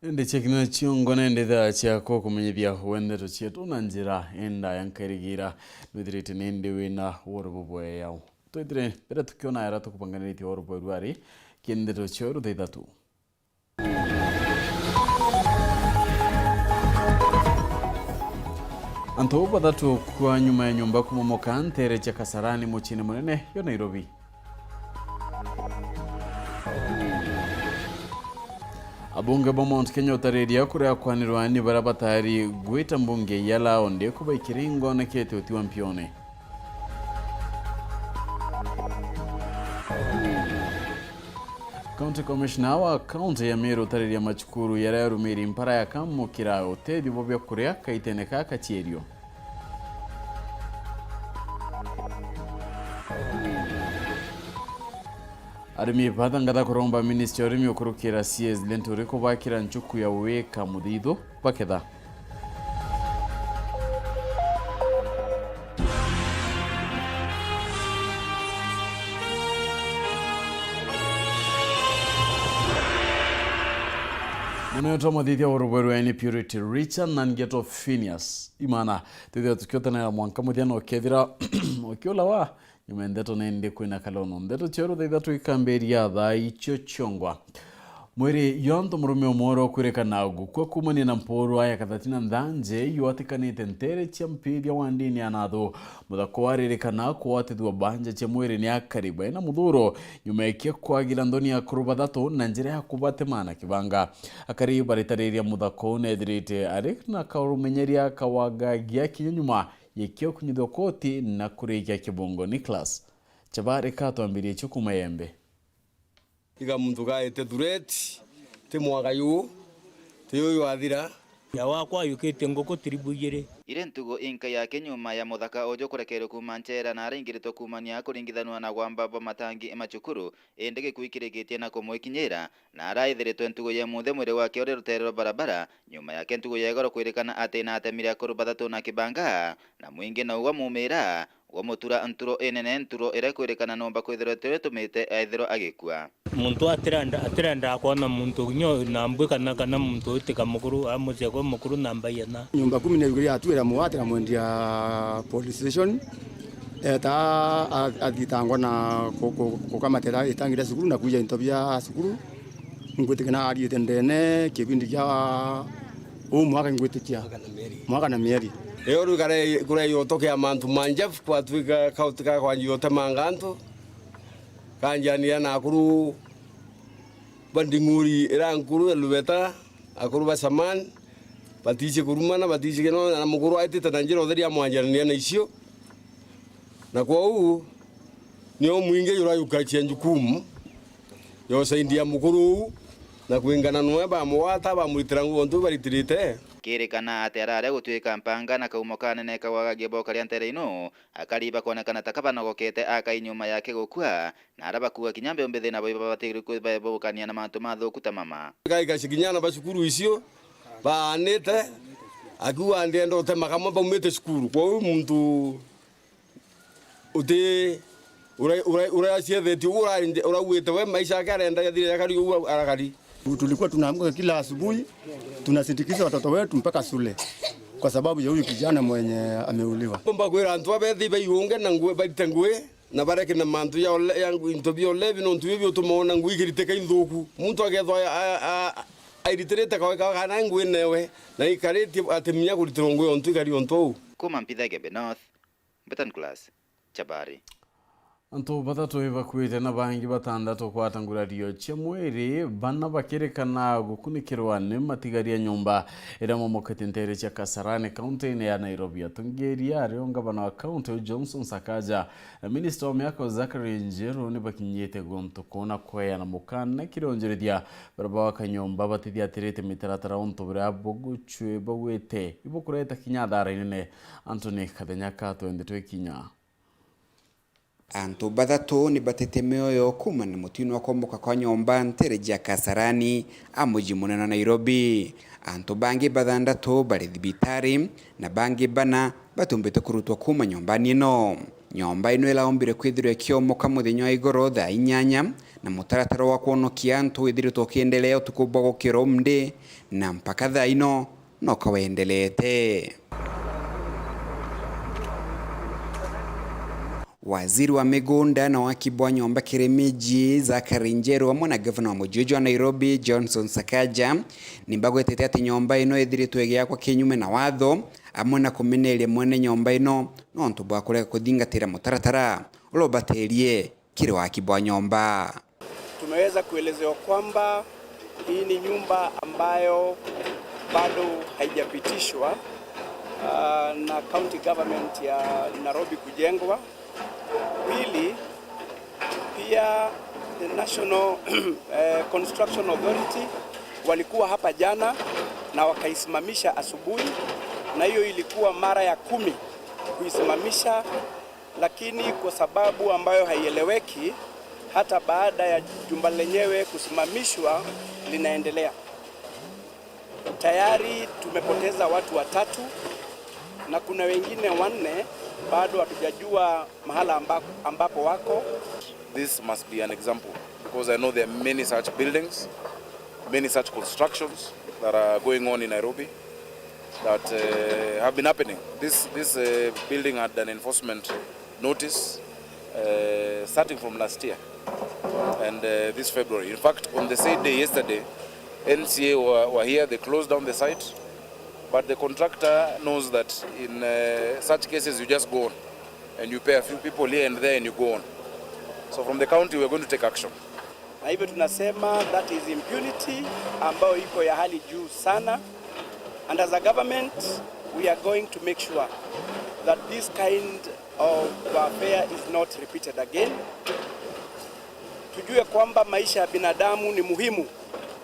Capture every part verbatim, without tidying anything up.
Indi cia kinya ciongo nende thaa ciakwa kumenyithia we ndeto cietu na njira indaya, nkairigira nwithirite nindi wina woro bubweyao. Twithire mbere tukiona era tukubanganiritie woro bweru ari ki ndeto cio rutha ithatu. Antu bathatu kwa nyuma ya nyumba kumomoka ntere cia Kasarani muciini munene yo Nairobi. Abunge ba Mount Kenya utariria kuria kwanirwa ni baria batari gwita mbunge ya Laonde kubaikira ingonekete uti wa mpione. County Commissioner wa County ya Meru utariria macukuru yaria yarumiri mpara yakamukira utethio bwa biakuria kaitene ka kachierio. Arimi bathangatha kuromba Ministry ya Urimi ukurukira C S Linturi kubakira nchuku ya wika muthithu baketha. Munene twa muthithia wa rubwe rwa ni Purity Richard na Ngeto Phineas. Imana, twithia tukiotanira mwanka muthia na ukethira ukiulawa. Nyuma ya ndeto nindi kwina kalono. Ndeto cia rutha ithatu ikambiria thaa icio ciongwa. Mwiri yo antu murume umwe ukwirikana gukua kuumania na mpurwa ya kathatina nthanji yatikanite ntere cia mpithia wa ndini ya Nathu. Muthaka waririkana kwatithua banja cia mwiri ni akari baina muthuro nyuma ya kia kwagira nthoni akuru bathatu na njira ya kubatema na kibanga. Akari baritariria muthaka uu nethirite ari na karumenyeria kawangagia kinya nyuma ya kio kunyithua koti na kurikia kibungo. Nicholas Chabari katwambirie cio kuuma Yembe. Iga muntu gaite threat, ti mwaka yu, ti uyu athira. Ya wakwa ayukite nguku tiribu igiri. Iri ntugo inka yake nyuma ya muthaka uju kurekerwe kuuma nchera na araingiritwe kuumania kuringithanua na gwamba bwa matangi ma cukuru, indi gikui kirikitie na kumwikinyira, na araithiritwe ntugo ya muthe mwiri wake uri rutere rwa barabara, nyuma yake ntugo ya igoro kwirikana ati na atemire akuru bathatu na kibanga, na mwingi nou gwamumira, gwamutura nturo inene, nturo iria ikwirikana nomba kwithirwa itio itumite ethirwa agikua. Muntu atirenda, atirendaga kwona muntu kinya na mbwi kana, kana muntu witika mukuru, amucia kwa mukuru na mbaia na. Nyumba kumi na igiri atuira muwate na mwendia police station. Eta a-, athitangwa na ku-, ku-, kukamatira itangi ria cukuru na kuija into bia cukuru. Ngwitikia na ariite ndene kibindi kia uu mwaka ngwitikia. Mwaka na mieri. Mwaka na mieri. Rio riu kare-, kureeja utokea mantu ma Jeff kwatwika kauti ka kwanjia utemanga antu. Kanjania na akuru ba nding'uri ira nkuru ya Lubeta, akuru ba Saman, batiiji kurumana, batiiji kino, na mukuru aitite na njira utheri amwanjanania na icio. Na kwou, nio mwingi jurayukacia njukumu ya usaidia mukuru uu, na kwingana noe bamugwata, bamwitira nguo ntu baritirite. Kirikana ati arare gutwika mpanga na kaumo kanene kawagagie boka ria ntere ino, akari bakonekana ta kabanogokete akai nyuma yake gukua, na ara bakua kinya mbeu mbithi nabo ibabatirwe kwibebukania na mantu mathuku ta mama. Gai gacikinyana ba cukuru icio, baanite, akiuga, "Ndienda utema kamwe baumite cukuru." Kwou muntu uti ura-, ura-, uraciethetio uguo ura-, urauite we, maisha yake arenda yathire yakari uguo arakari. Tulikuwa tunaamka kila asubuhi, tunasindikiza watoto wetu mpaka shule kwa sababu ya huyu kijana mwenye ameuliwa. Bomba kwira antu abethi baiunge na ngui, baite ngui, na bareke na mantu ya ole-, ya ngui, into bia ulevi, nontu bio biutuma ona ngui igiritika inthuku. Muntu akethwa a-, a-, a-, airitirite kawe kawe kana ngui newe, na ikaritie atimia kuritirwa ngui ontu ikari ontu uu. Kuma Mpitha Gembe North, Mbetan Class, Chabari. Antu bathatu ibakuite na bangi batandatu kwata ngurario cia mwiri, bana bakirikana gukunikirwa ni matigaria nyumba iria momokete ntere cia Kasarani, kaunti-ini ya Nairobi. Atongeria ario ngavana wa kaunti Johnson Sakaja na minista wa miako Zachary Njeru ni bakinyite guntu kuu na kweana mukana kirionjorithia baria bawaka nyumba batithiatirite mitaratara untu buria bugucwi bauite ibukureta kinya athara inene. Anthony Kathenya ka twende twikinya. Antu bathatu ni batete mioyo kuumania na mutino wa kumomoka kwa nyomba ntere jia Kasarani a muji munene wa Nairobi. Antu bangi bathandatu bari thibitari na bangi bana batumbite kurutwa kuuma nyombani ino. Nyomba ino iraombire kwithirwa ikiomoka muthenya wa igoro thaa inyanya, na mutaratara wa kwonokia antu withiritwe ukiendelea utuku bwa gukira umndi, na mpaka thaa ino no kawendelete. Waziri wa migunda na waki bwa nyomba kiri miji, Zachary Njeru, amwe na gavana wa muji uju wa Nairobi, Johnson Sakaja, ni bagwetete ati nyomba ino ithiritwe igiakwa kinyume na watho, amwe na kumeneria mwene nyomba ino nontu bwa kurega kuthingatira mutaratara uria ubatirie kiri waki bwa nyomba. Tumeweza kuelezewa kwamba hii ni nyumba ambayo bado haijapitishwa, ah, na county government ya Nairobi kujengwa. Pili, pia the National, eh, Construction Authority walikuwa hapa jana na wakaisimamisha asubuhi, na hiyo ilikuwa mara ya kumi kuisimamisha, lakini kwa sababu ambayo haieleweki, hata baada ya jumba lenyewe kusimamishwa, linaendelea. Tayari tumepoteza watu watatu na kuna wengine wanne bado hatujajua mahala amba-, ambapo wako. This must be an example, because I know there are many such buildings, many such constructions that are going on in Nairobi that, uh, have been happening. This, this, uh, building had an enforcement notice, uh, starting from last year and, uh, this February. In fact, on the said day yesterday, N C A were, were here, they closed down the site, but the contractor knows that in, uh, such cases you just go on and you pay a few people here and there and you go on. So from the county, we are going to take action. Na hivyo tunasema that is impunity ambayo iko ya hali juu sana. And as a government, we are going to make sure that this kind of affair is not repeated again. Tujue kwamba maisha ya binadamu ni muhimu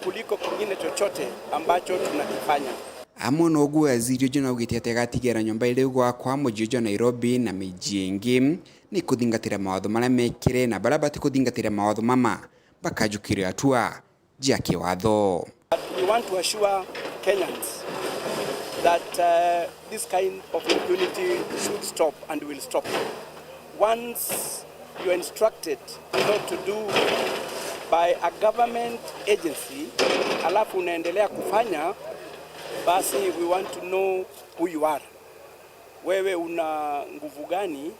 kuliko kingine chochote ambacho tunakifanya. Amwe na uguo, waziri uju naugite ati agatigira nyomba iri gwakwa muji uju wa Nairobi na miji ingi ni kuthingatira mawatho maria mekire, na baria bati kuthingatira mawatho mama bakajukirwa hatua jia kiwatho. We want to assure Kenyans that, uh, this kind of impunity should stop and will stop. Once you are instructed not to do by a government agency, alafu unaendelea kufanya, basi we want to know who you are. Wewe una nguvu gani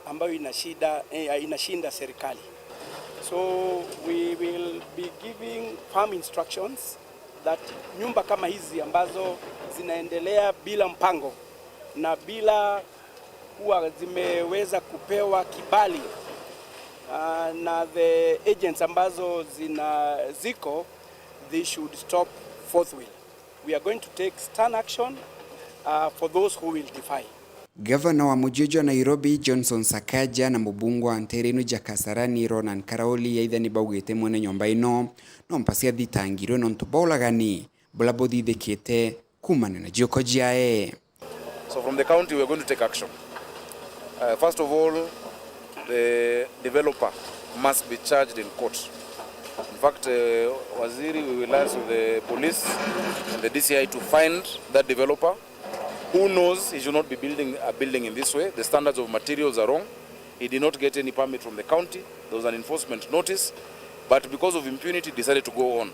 ambayo inashinda, eh, inashinda serikali? So we will be giving firm instructions that nyumba kama hizi ambazo zinaendelea bila mpango na bila kuwa zimeweza kupewa kibali, ah, na the agents ambazo zina, ziko, they should stop forthwith. We are going to take stern action, uh, for those who will defy. Gavana wa muji uju wa Nairobi, Johnson Sakaja, na mubunge wa nteere ino ja Kasarani, Ronan Karaoli, aitha ni baugite mwene nyomba ino no mpasi athitangirwe nontu bwa uragani buria buthithikite kuumania na njuko ciae. So from the county, we are going to take action. Uh, first of all, the developer must be charged in court. In fact, uh, Waziri, we will liaise with the police and the D C I to find that developer. Who knows, he should not be building a building in this way. The standards of materials are wrong. He did not get any permit from the county. There was an enforcement notice. But because of impunity, decided to go on.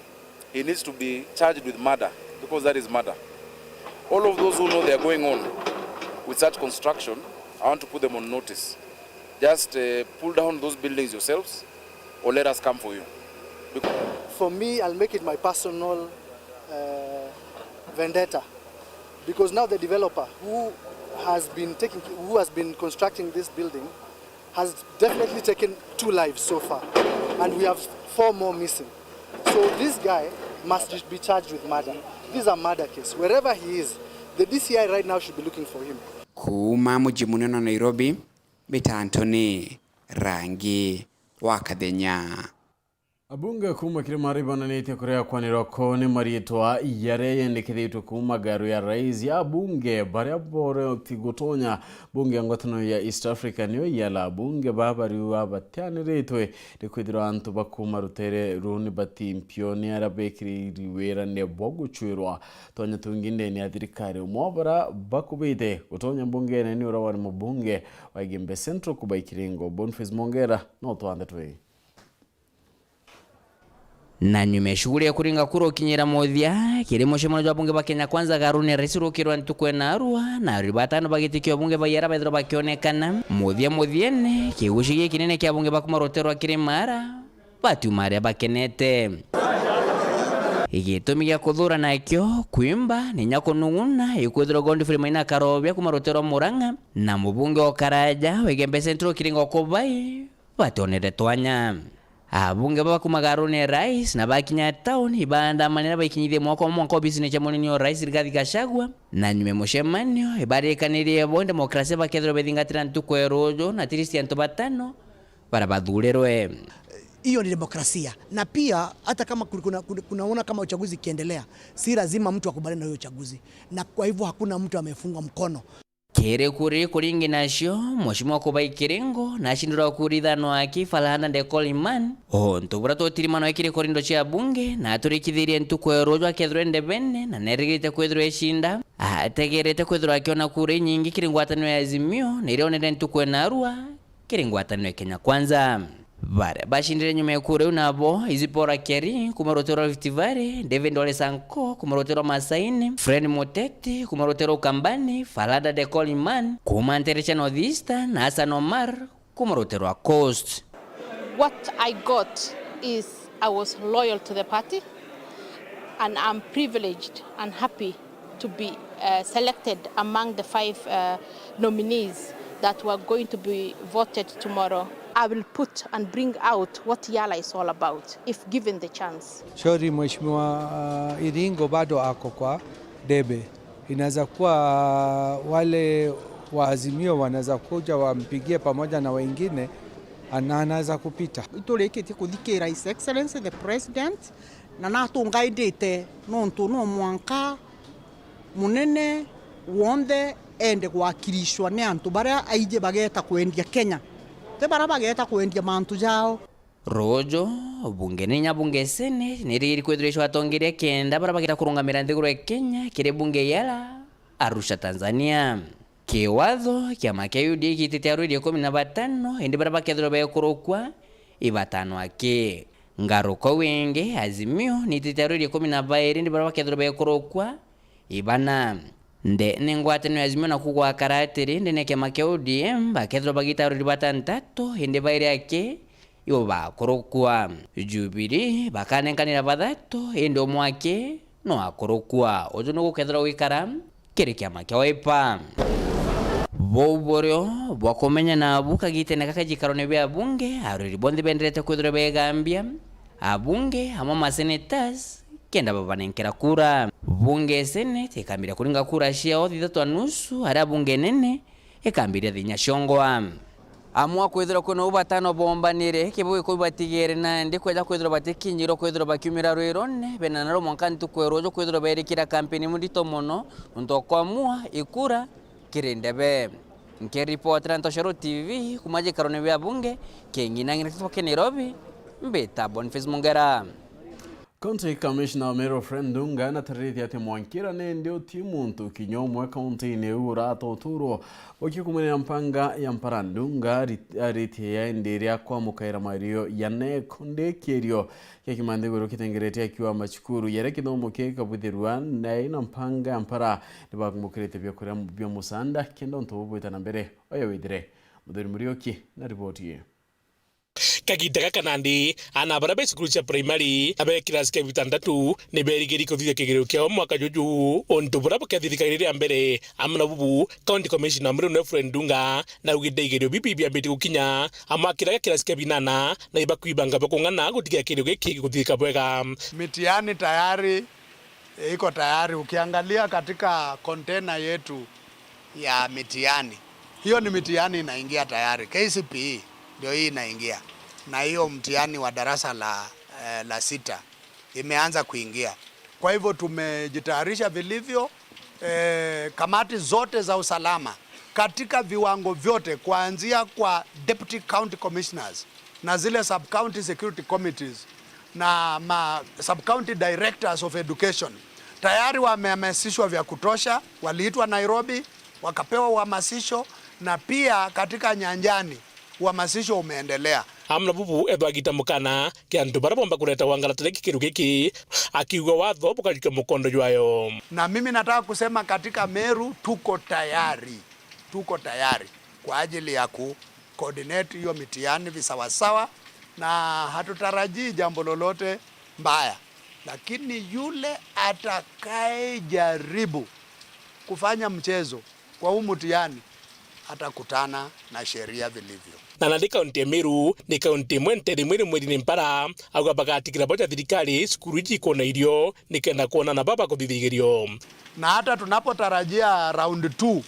He needs to be charged with murder, because that is murder. All of those who know they are going on with such construction, I want to put them on notice. Just, uh, pull down those buildings yourselves, or let us come for you. Bec- For me, I'll make it my personal, uh, vendetta, because now the developer who has been taking, who has been constructing this building has definitely taken two lives so far, and we have four more missing. So this guy must be charged with murder. This is a murder case. Wherever he is, the D C I right now should be looking for him. Kuuma muji munene wa Nairobi, mbita Anthony Rangi wa Kathenya. Abunge kuuma Kirimara ibonanitie kuria kwanirwa ko ni mariitwa jaria yendekithitwe kuuma ngaru ya rais ya abunge baria boroti gutonya bunge ya ngwataniro ya East Africa nio yala abunge baba riu abatianiritwe ni kwithirwa antu ba kuuma rutere ruu ni batimpio ni aria bekiriri wirane bwa gucwirwa twanya tungi ndene ya thirikari. Umwe wa baria bakubite gutonya mbungene ni uria wari mubunge wa Igembe Central Kubai Kiringo, Boniface Mwongera, no twanthe twi. Na nyuma ya shughuli ya kuringa kura ukinyira muthia, kiri mucemanio jwa bunge ba Kenya Kwanza garuni ya rais rukirwa ntuku ya narua, na aruri batano ba giti kia ubunge ba Iyara bethirwa bakionekana. Muthia muthiene, kiguci gikinene kia bunge ba kuma rutere rwa Kirimara batiuma aria bakenete. Gitumi gia kuthura nakio kwimba ni nya kunung'una ikwithirwa Godfrey Maina Karobia kuma rutere rwa Murang'a na mubunge wa Karaja wa Igembe Central Kiringo Kubai batonere twanya. Abunge baba kuma garuni ya rais na bakinya town ibaandamania na baikinyithia mwako mwanka obisine cia munini wa rais Rigathi Gachagua, na nyuma ya mucemanio ibaririkanirie bo demokrasia bakethirwa bethingatira ntuku ya ruju na at least antu batano bara bathurirwe. Hiyo ni demokrasia, na pia hata kama kuna, kuna, kunaona kama uchaguzi ikiendelea, si lazima mtu akubaliane na hiyo uchaguzi, na kwa hivyo hakuna mtu amefungwa mkono. Kiri kuri kuringi nacio, Mheshimiwa Kubai Kiringo nacindirwa kura ithano aki Falhada Dekol Iman, untu buria twotirimanwa kiri korindo cia bunge, na aturikithirie ntuku ya ruju akethirwa ndebene, na nerigirite kwithirwa icinda, ategerete kwithirwa akiona kura inyingi kiri ngwataniro ya Azimio, na iria onere ntuku ya narua kiri ngwataniro ya Kenya Kwanza. Baria bacindire nyuma ya kura iu nabo Izipora Kiari kuma rutere rwa Rift Valley, David Ole Sanko kuma rutere rwa Masaini, Fred Muteti kuma rutere rwa Ukambani, Falhada Dekol Iman kuma ntere cia North Eastern, na Hassan Omar kuma rutere rwa Coast. What I got is I was loyal to the party and I'm privileged and happy to be, uh, selected among the five, uh, nominees that were going to be voted tomorrow. I will put and bring out what Yala is all about, if given the chance. Sorry, Mheshimiwa, uh, Iringo bado ako kwa debe. Inaweza kuwa wale wa Azimio wanaweza kuja wampigie pamoja na wengine, ana-, anaweza kupita. Iturikitie kuthikira His Excellency the President, na natungaindite nontu no mwanka munene wonthe ende gwakirishwa ni antu baria aiji bageta kwendia Kenya, ti baria bageta kwendia mantu jao. Ruju, bunge ni inya bunge Senate, ni riri kwithirwa icio atongeria kenda baria bageta kurungamira nthiguru ya Kenya kiri bunge Yala, Arusha, Tanzania. Kiwatho, kiama kia U D A giitite arwiri ikumi na batano, indi baria bakethirwa bekurukwa, ibatano aki. Ngaruka wingi, Azimio niitite arwiri ikumi na bairi, indi baria bakethirwa bekurukwa, ibana. Nde ni ngwataniro ya Azimio naku gwakara atiri, ndene kiama kia O D M bakethirwa bagita arwiri batantatu, indi bairi aki, ibo bakurukwa. Jubilee bakanenkanira bathatu, indi umwe aki no akurukwa. Uju ni gukethirwa gwikara kiri kiama kia Wiper. Buu burio bwa kumenya nabu kagitene gaka jikarone bia bunge, arwiri bonthe benderete kwithirwa begambia abunge amwe ma senators kenda babanenkera kura. Bunge Senate ikambiria kuringa kura ciao thithatu na nusu, aria bunge nene ikambiria thinya ciongwa. Amwe kwithirwa kwina ubatano bombanire, kibu gikuu batigere nandi kweja kwithirwa batikinyirwa kwithirwa bakiumira rwirone, bena naro mwanka ntuku ya ruuju kwithirwa berikira kampeni mundito mono, nontu wa kwamua ikura kiri ndebe. Nkiripotera Ntoshero T V kuma jikarone bia bunge, king'ina ng'ina kituko kia Nairobi, mbita Boniface Mongera. County Commissioner wa Meru Fred Ndunga natariritie ati mwankira nindi uti muntu kinya umwe county-ini iu uratoturwo ukikumania mpanga ya mpara. Ndunga ari-, aritie ya indi iria kwamukaira mario ya NEC ndikirio kia kimanthiguru kitengerete akiwa macukuru yaria kithomo kikabuthirwa na ina mpanga ya mpara nibakumukirite biakuria bia musanda kenda untu bubwita na mbere. Oya withire Muthuri Muriuki na riboti ii. Kagiita gaka nandi, aana baria be cukuru cia primary na be kirasi kia bitantatu ni berigiri kuthithia kigerio kiao mwaka juju, untu buria bukeethirika ri ria mbere. Amwe na bubu, County Commissioner wa Meru Fred Ndunga naugite igerio bibi biambitie gukinya, amwe akiraga kirasi kia binana na ibakwibanga bwa kung'ana gutiga kigerio giki gikuthithika bwega. Mitihani tayari iko tayari. Ukiangalia katika container yetu ya mitihani, hiyo ni mitihani inaingia tayari. K C P E ndio hii inaingia, na hiyo mtihani wa darasa la, eh, la sita imeanza kuingia. Kwa hivyo tumejitayarisha vilivyo, eh, kamati zote za usalama katika viwango vyote, kuanzia kwa deputy county commissioners na zile sub county security committees na ma sub county directors of education tayari wamehamasishwa vya kutosha, waliitwa Nairobi, wakapewa uhamasisho, na pia katika nyanjani uhamasisho umeendelea. Amwe na bubu ethwa agita mukana kia antu baria bomba kureta wangaratire kikiru giki, akiuga watho bukarikia mukondo jwayo. Na mimi nataka kusema katika Meru tuko tayari, tuko tayari kwa ajili ya ku coordinate hiyo mitihani visawasawa, na hatutarajii jambo lolote mbaya, lakini yule atakayejaribu kufanya mchezo kwa huu mtihani atakutana na sheria vilivyo. Na nandi kaunti ya Meru ni kaunti imwe nteere imwe iri mweri ni mpara, auga bagatigira boja thirikari cukuru iji ikona irio nikenda kwona na baba kuthithigirio. Na hata tunapotarajia round two,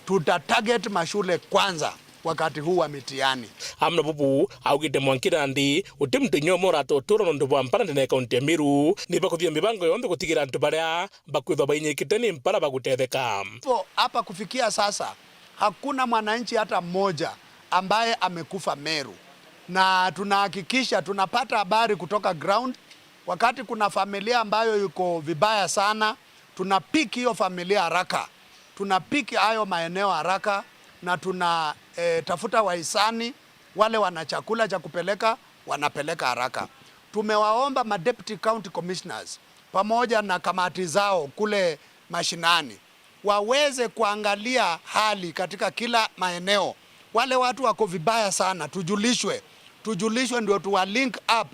tuta target mashule kwanza wakati huu wa mitihani. Amwe na bubu augite mwankira nandi uti muntu inya umwe uratotura nontu bwa mpara ndene ya kaunti ya Meru, ni bakuthithia mibango yonthe gutigira antu baria bakwithwa bainyikite ni mpara bagutetheka. Hivyo, hapa kufikia sasa, hakuna mwananchi hata mmoja ambaye amekufa Meru, na tunahakikisha tunapata habari kutoka ground. Wakati kuna familia ambayo iko vibaya sana, tuna pick hiyo familia haraka, tuna pick hayo maeneo haraka, na tuna, eh, tafuta wahisani, wale wana chakula cha kupeleka, wanapeleka haraka. Tumewaomba ma deputy county commissioners pamoja na kamati zao kule mashinani waweze kuangalia hali katika kila maeneo. Wale watu wako vibaya sana, tujulishwe, tujulishwe ndio tuwa link up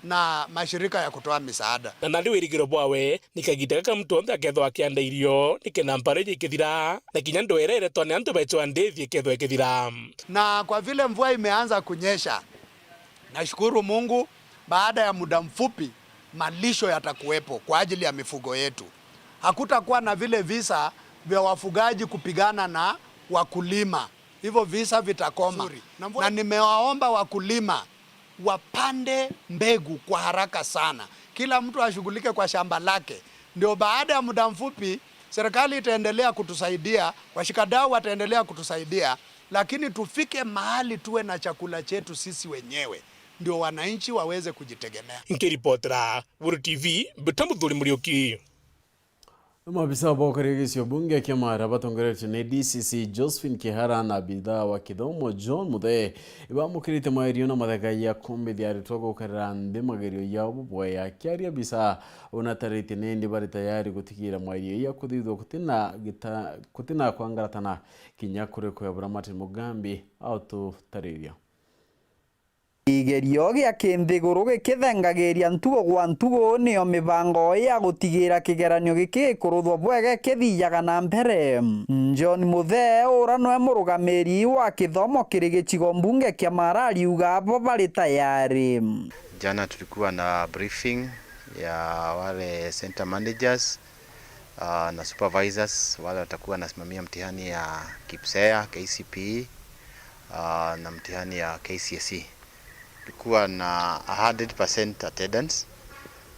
na mashirika ya kutoa misaada. Na nandi wirigiro bwawe ni kagita gaka muntu onthe akethwa akianda irio nikenda mpara iji ikithira, na kinya ndwere iretwa ni antu beechwa ndithi ikethwa ikithira. Na kwa vile mvua imeanza kunyesha, nashukuru Mungu, baada ya muda mfupi malisho yatakuwepo kwa ajili ya mifugo yetu. Hakutakuwa na vile visa vya wafugaji kupigana na wakulima. Hivyo visa vitakoma. Nzuri. Na mvua Na nimewaomba wakulima wapande mbegu kwa haraka sana. Kila mtu ashughulike kwa shamba lake. Ndio baada ya muda mfupi, serikali itaendelea kutusaidia, washikadau wataendelea kutusaidia, lakini tufike mahali tuwe na chakula chetu sisi wenyewe, ndio wananchi waweze kujitegemea. Nkiripotera Weru T V, Mbita Muthuri Muriuki. Maabisa ba ukaria gicigo bunge kia Mara batongeretue ni D C C Josephine Kihara na abithaa wa kithomo John Muthee ibamukirite mairio na matheka ya kumbithia aritwa gukarira nthi magerio yao bubwega. Akiaria abisa unataritie ni indi bari tayari gutigira mairio ya kuthithwa kutina gita-, kutina kwangaratana kinya kuri kwebura Martin Mugambi aututariria. Kigerio gia kinthiguru gikithengagiria ntugo gwa ntugo, niyo mibango ya gutigira kigeranio giki gikuruthwa bwega gikithijaga na mbere. John Muthee, ura nwe murugamiri wa kithomo kiri gicigo mbunge kia Mara, ariuga bo bari tayari. Jana tulikuwa na briefing ya wale center managers, ah, na supervisors wale watakuwa wanasimamia mtihani ya KPSEA, K C P E, ah, na mtihani ya K C S E. Tulikuwa na a hundred percent attendance.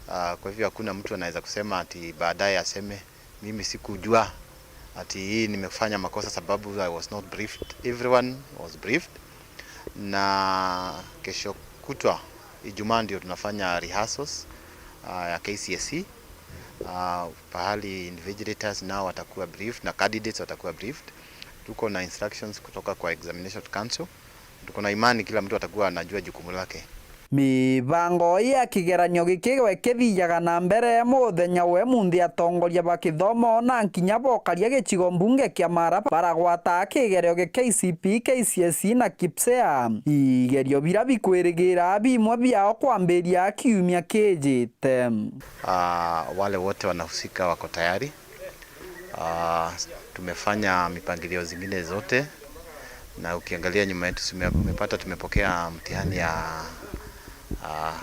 Ah, kwa hivyo hakuna mtu anaweza kusema ati baadaye aseme, "Mimi sikujua ati hii nimefanya makosa sababu I was not briefed." Everyone was briefed. Na kesho kutwa Ijumaa ndio tunafanya rehearsals, ah, ya K C S E, ah, pahali invigilators nao watakuwa briefed na candidates watakuwa briefed. Tuko na instructions kutoka kwa Examination Council. Tuko na imani kila mtu atakuwa anajua jukumu lake. Mibango ya kigeranio giki gwe kithijaga na mbere muthenya we munthi, atongoria ba kithomo na nkinya bokaria gicigo mbunge kia Mara baragwata kigerio gia K C P E, K C S E na KPSEA. Igerio bira bikwirigira bimwe biao kwambiria kiumia kijite. Ah, wale wote wanahusika wako tayari. Ah, tumefanya mipangilio zingine zote, na ukiangalia nyuma yetu, tume-, umepata tumepokea mtihani ya, ah,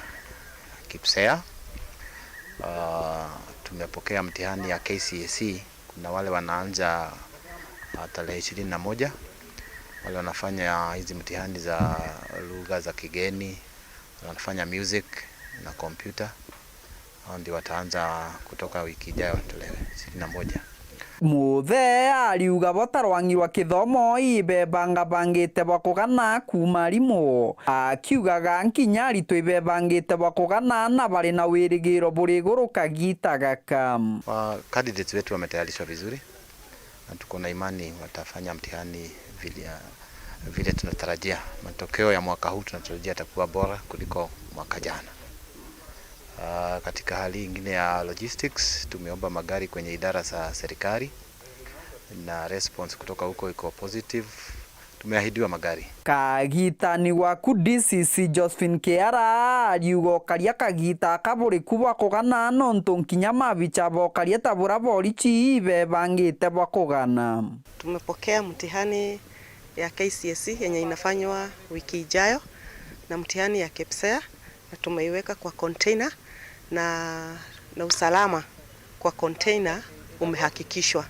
KPSEA. Ah, tumepokea mtihani ya K C S E. Kuna wale wanaanza, ah, tarehe ishirini na moja, wale wanafanya hizi mtihani za lugha za kigeni, wanafanya music, na kompyuta. Hao ndio wataanza kutoka wiki ijayo, tarehe ishirini na moja. Muthee ariuga bo ta rwang'i rwa kithomo ibebangabangite bwa kugana kuuma arimu, akiugaga nkinya aritwa ibebangite bwa kugana na bari na wirigiro buri iguru kagiita gaka. Wa candidates wetu wametayarishwa vizuri. Na tuko na imani watafanya mtihani vile, vile tunatarajia. Matokeo ya mwaka huu tunatarajia yatakuwa bora kuliko mwaka jana. Ah, katika hali ingine ya logistics, tumeomba magari kwenye idara za serikali na response kutoka huko iko positive. Tumeahidiwa magari. Kagitani gwaku D C C Josephine Kiara ariuga ukaria kagita aka buriku bwa kugana nontu nkinya mabicha bokaria ta bura borichi ibebangite bwa kugana. Tumepokea mtihani ya K C S E yenye inafanywa wiki ijayo na mtihani ya KPSEA, na tumeiweka kwa container na, na usalama kwa container umehakikishwa.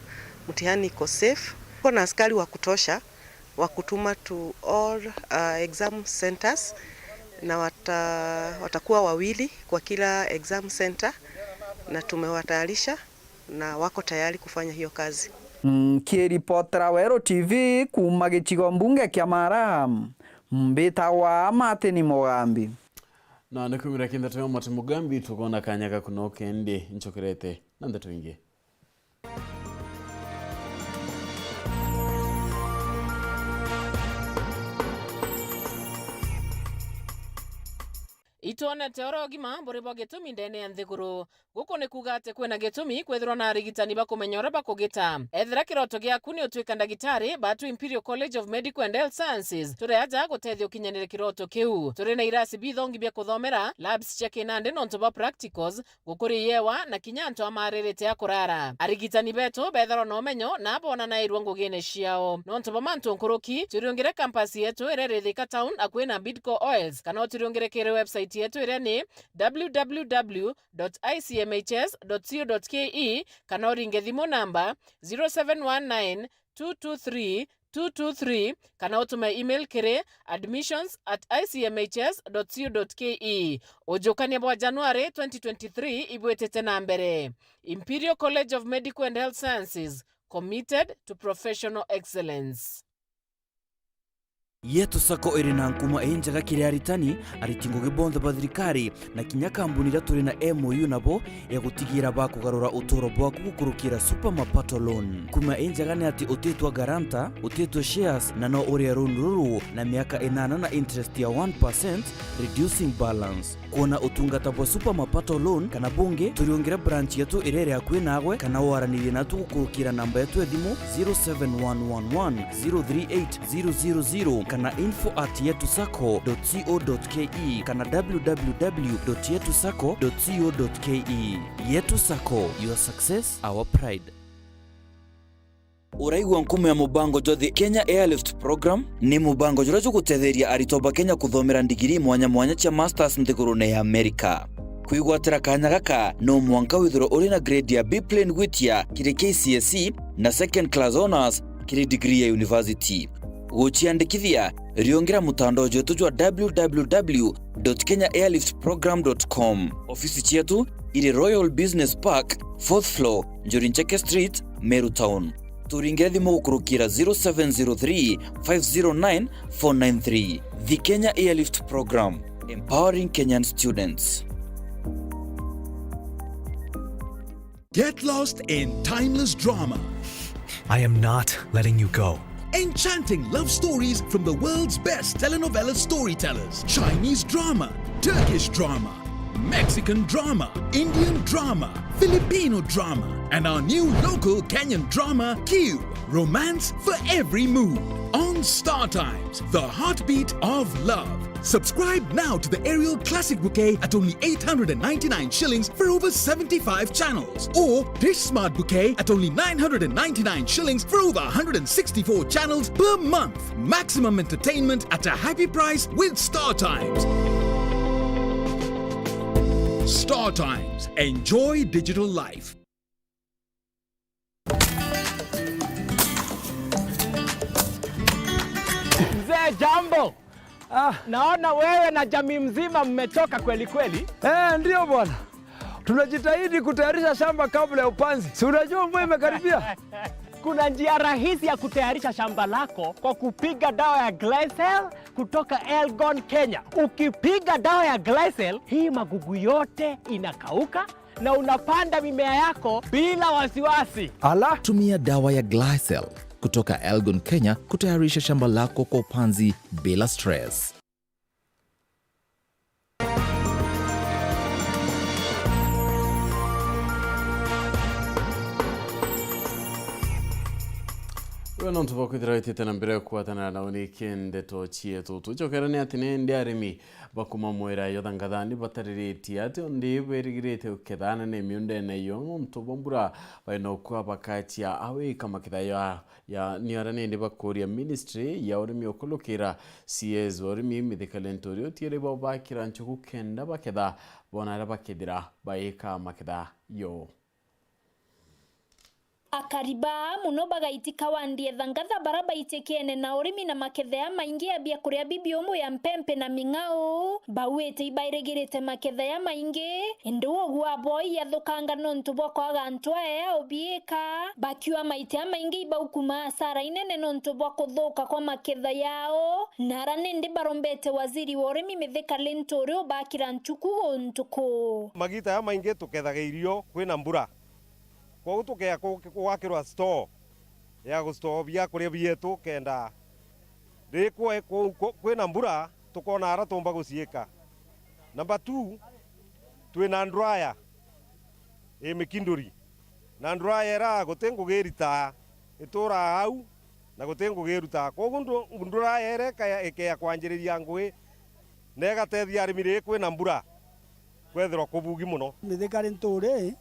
Mtihani iko safe. Tuko na askari wa kutosha wa kutuma to all, uh, exam centers, na wata-, watakuwa wawili kwa kila exam center, na tumewatayarisha na wako tayari kufanya hiyo kazi. Nkiripotera Weru T V kuuma gicigo mbunge kia Mara, mbitagwa Martin Mugambi. Na ni kumira ki ndeto ya Martin Mugambi, tukona kanya gaku no kendi nchokerete na ndeto ingi. Itwonete oro ugima buri bwa gitumi ndene ya nthiguru. Guku ni kuuga ati kwina gitumi kwithirwa na arigitani bakumenya uria bakugita. Ethira kiroto giaku ni utwika ndagitari, baatu Imperial College of Medical and Health Sciences turi aja gutethia ukinyanire kiroto kiu. Turi na irasi bithongi bia kuthomera, labs cia kinandi nontu bwa practicals, gukuri yewa na kinya antu amaririte a kurara. Arigitani betu beethirwa na umenyo na boonanairua ngugine ciao. Nontu bwa mantu nkuruki, turiungire campus yetu iria iri Thika Town akui na Bidco Oils, kana uturiungire kiri website yetu iria ni w w w dot i c m h s dot co dot k e, kana uringe thimu namba zero seven one nine two two three two two three, kana utume email kiri admissions at i c m h s dot co dot k e. Ujukania bwa January twenty twenty-three ibwitite na mbere. Imperial College of Medical and Health Sciences, committed to professional excellence. Yetu Sacco iri na nkuma injega kiri aritani, ariti ngugi bonthe ba thirikari, na kinya kambuni iria turi na M O U nabo ya gutigira bakugarura uturo bwaku gukurukira Super Mapato Loan. Nkuma injega ni ati utitwa guarantor, utitwa shares, na no urie loan ruru na miaka inana na interest ya one percent, reducing balance. Kwona utungata bwa Super Mapato Loan kana bungi, turiungire branch yetu iria iri akui naagwe, kana waranirie natu gukurukira namba yetu ya thimu zero seven one one one zero three eight zero zero zero, kana info at yetu sacco dot co dot k e, kana w w w dot yetu sacco dot co dot k e. Yetu Sacco, your success, our pride. Uraigua nkuma ya mubango jwa The Kenya Airlift Program? Ni mubango juria jugutetheria aritwa ba Kenya kuthomera ndigiri mwanya mwanya cia masters nthigurune ya America. Kwigwatira kanya gaka, no mwanka withirwe uri na grade ya B plain gwitia kiri K C S E na second class honours kiri degree ya university. Guciandikithia, riungira mutandao jwetu jwa w w w dot kenya airlift program dot com. Ofisi cietu iri Royal Business Park, fourth floor, Njuri Ncheke Street, Meru Town. Turingire thimu gukurukira zero seven zero three five zero nine four nine three. The Kenya Airlift Program, empowering Kenyan students. Get lost in timeless drama. I am not letting you go. Enchanting love stories from the world's best telenovela storytellers. Chinese drama, Turkish drama, Mexican drama, Indian drama, Filipino drama, and our new local Kenyan drama, Q. Romance for every mood. On Star Times, the heartbeat of love. Subscribe now to the Aerial Classic Bouquet at only eight hundred and ninety-nine shillings for over seventy-five channels, or Dish Smart Bouquet at only nine hundred and ninety-nine shillings for over one hundred and sixty-four channels per month. Maximum entertainment at a happy price with Star Times. Star Times. Enjoy digital life. Mzee, jambo. Ah. Naona wewe na jamii mzima mmechoka kweli kweli. Eh, ndio bwana. Tunajitahidi kutayarisha shamba kabla ya upanzi. Si unajua mvua imekaribia? Kuna njia rahisi ya kutayarisha shamba lako kwa kupiga dawa ya Glycel kutoka Elgon Kenya. Ukipiga dawa ya Glycel, hii magugu yote inakauka na unapanda mimea yako bila wasiwasi. Ala! Tumia dawa ya Glycel kutoka Elgon Kenya kutayarisha shamba lako kwa upanzi bila stress. Iwe nontu bwa kwithira witite na mbere kugwatanira na uniki ndeto cietu. Twicokera ni ati ni ndi arimi bakuma mwira yo Thangatha ni batariritie ati ndi berigirite kukethana ni miundene yo nontu bwa mbura baina ukua bakachia awika maketha ya ya, ni ara nindi bakuria ministry ya urimi ukulukira C S wa urimi Mithika Linturi utiere bo bakira nchuku kenda baketha bona ara bakethira baika maketha yo. Akari baa muno bagaitika wandi e Thangatha bara baitikiene na urimi na maketha ya maingi ya biakuria bibiumu ya mpempe na ming'au, bauite ibairigirite maketha ya maingi, indi ugwaa bwao iyathukanga nontu bwa kwaga antu aya ya ubiika, bakiuga maita jamaingi ibaukuma asara inene nontu bwa kuthuka kwa maketha yao, na ara nindi barombete waziri wa urimi Mithika Linturi ubakira nchuku guntu kuu. Magita jamaingi tukethaga irio kwina mbura, kwou tukea ku-, gwakirwa store ya gustore biakuria bietu kenda rikwe ku-, ku-, kwina mbura tukona ara tumba guciika. Number two, twina nduraya i Mikinduri, na nduraya ira guti ngugi iritaa, ituraa au na guti ngugi irutaa. Kwogu ndu-, nduraya ira ikaya-, ikea kwanjiriria ngugi na igatethia arimi ri kwina mbura kwethirwa kubugi muno. Mithika Linturi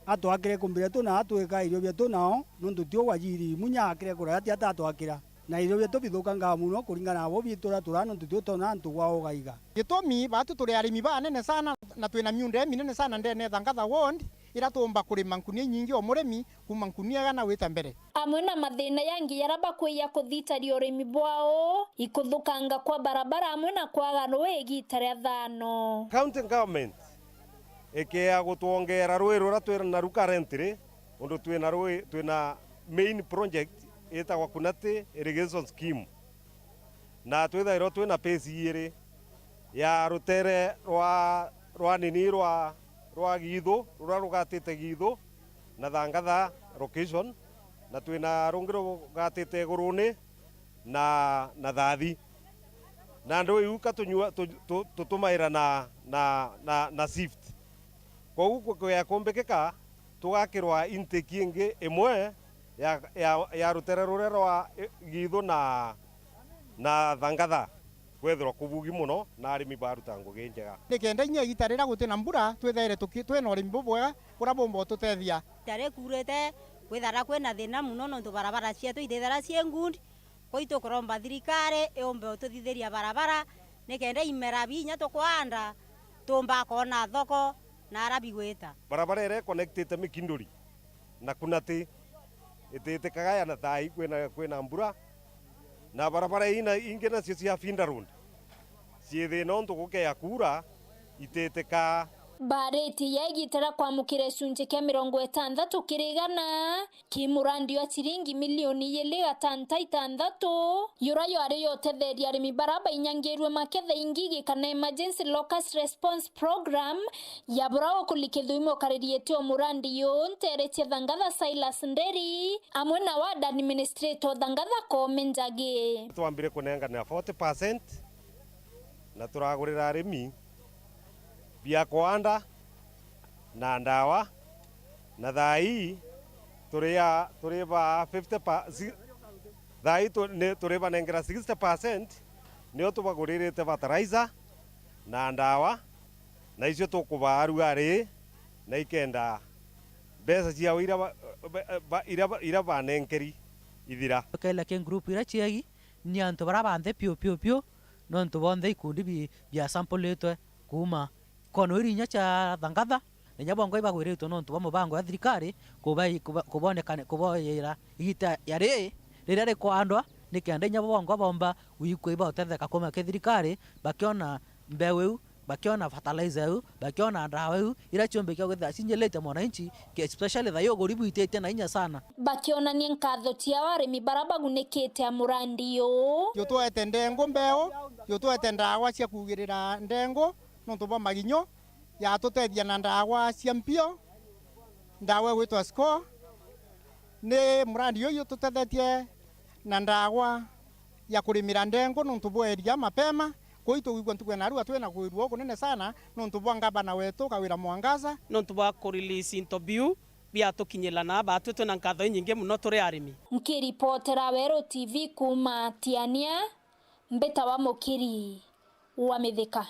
atwakire kumbi rietu na atwika irio bietu nao, nontu tio wajiri munya akire kuraya ati atatwakira. Na irio bietu bithukangaa muno kuringana na bo bitura turaa, nontu tio twona antu gwa ugaiga. Gitumi, batu turi arimi banene sana, na twina miunda iminene sana ndene ya Thangatha ward, ira tuumba kurima nkunia inyingi o murimi, kuma nkunia igana gwita mbere. Amwe na mathina yangi yara bakwija kuthitaria urimi bwao, ikuthukanga kwa barabara amwe na kwaga rui igita ria thano. County government ikea gutwongera rui ruria twina naru currently, undu twina rui, twina main project itagwa Kunati Irrigation Scheme. Na twithairwa twina phase iiri ya rutere rwa, rwa nini rwa, rwa Giithu, ruria rugatite Giithu na Thangatha location, na twina rungi rugatite Iguruni na, na Thathi. Na ndui iu ka tunyua, tu-, tu-, tutumaira na, na, na, na shift. Kwou ku-, kuya kumbikika, tugakirwa intake ingi imwe ya, ya, ya rutere ruria rwa, eh, Giithu na, na Thangatha kwethirwa kubugi muno na arimi baruta ngugi njega. Nikenda inya igita riria guti na mbura, twithaire tuki-, twina urimi bubwega buria bumba ututethia. Igita rikuurite, kwithara kwina thina muno nontu barabara cietu itithira cii ngundi. Kwou tukuromba thirikari iumbe ututhithiria barabara, nikenda imera binya tukwanda, tuumba kwona thoko na ara bigwita. Barabara iria iconnectite Mikinduri na Kunati ititikaa ya na thaa ii kwina, kwina mbura, na barabara ii na ingi nacio cia Finda Road cii thina untu gukea kuura ititikaa. Bareti ya igita ria kwamukira gicunji kia mirongo itantatu kiri igana ki murandi wa ciringi milioni ijiri gatanta itantatu, yura yari yotetheria arimi bara bainyangirwe maketha ingigi kana Emergency Locust Response Program, ya bura ukuli Kithuimo ukariritie o murandi yu ntere cia Thangatha Silas Nderi, amwe na ward administrator o Thangatha Koome Njagi. Twambire kunenganira forty percent na turagurira arimi bia kwanda na ndawa, na thaa ii turia, turiba fifty pa-, si-, thaa ii tu-, ni turibanengera sixty percent, nio tubaguririte fertilizer na ndawa, na icio tukubaa rua ri, na ikenda mbeca ciao iria ba-, ba-, ba-, iria ba-, iria banenkeri ithira. Tukaila ki group iria ciegi, ni antu baria banthe piu, piu, piu, nontu bonthe ikundi bi-, biasampulitwe kuuma kono iria inya cia Thangatha, na inya bongwa ibagwiritwe nontu bwa mubango ya thirikari kubai-, kuba-, kubonekane-, kuboyera igita ya ri-, riria rikwandwa. Nikenda inya bo bongwa bomba wikua ibautetheka kuuma ki thirikari, bakiona mbeu iu, bakiona fertilizer iu, bakiona ndawa iu, iria ciumbikia gwithira cinyirite mwananchi, ki-, especially thayo uguri bwititie na inya sana. Bakionania nkatho ciao arimi bara bagunikite a murandi uu. Jutwete ndengu mbeu, jutwete ndawa cia kugirira ndengu nontu bwa maginyo, yatutethia na ndawa cia mpio, ndawa igwitwa Score. Ni murandi uyu ututethetie na ndawa ya kurimira ndengu nontu bwa iria mapema. Kwou itugwigua ntuku ya narua twina kwirua kunene sana nontu bwa ngavana wetu Kawira Mwangaza. Nontu bwa ku release into biu biatukinyira na batwi twina nkatho inyingi mono turi arimi. Nkiripotera Weru T V kuuma Tiania, mbitawa Mukiri wa Mithika.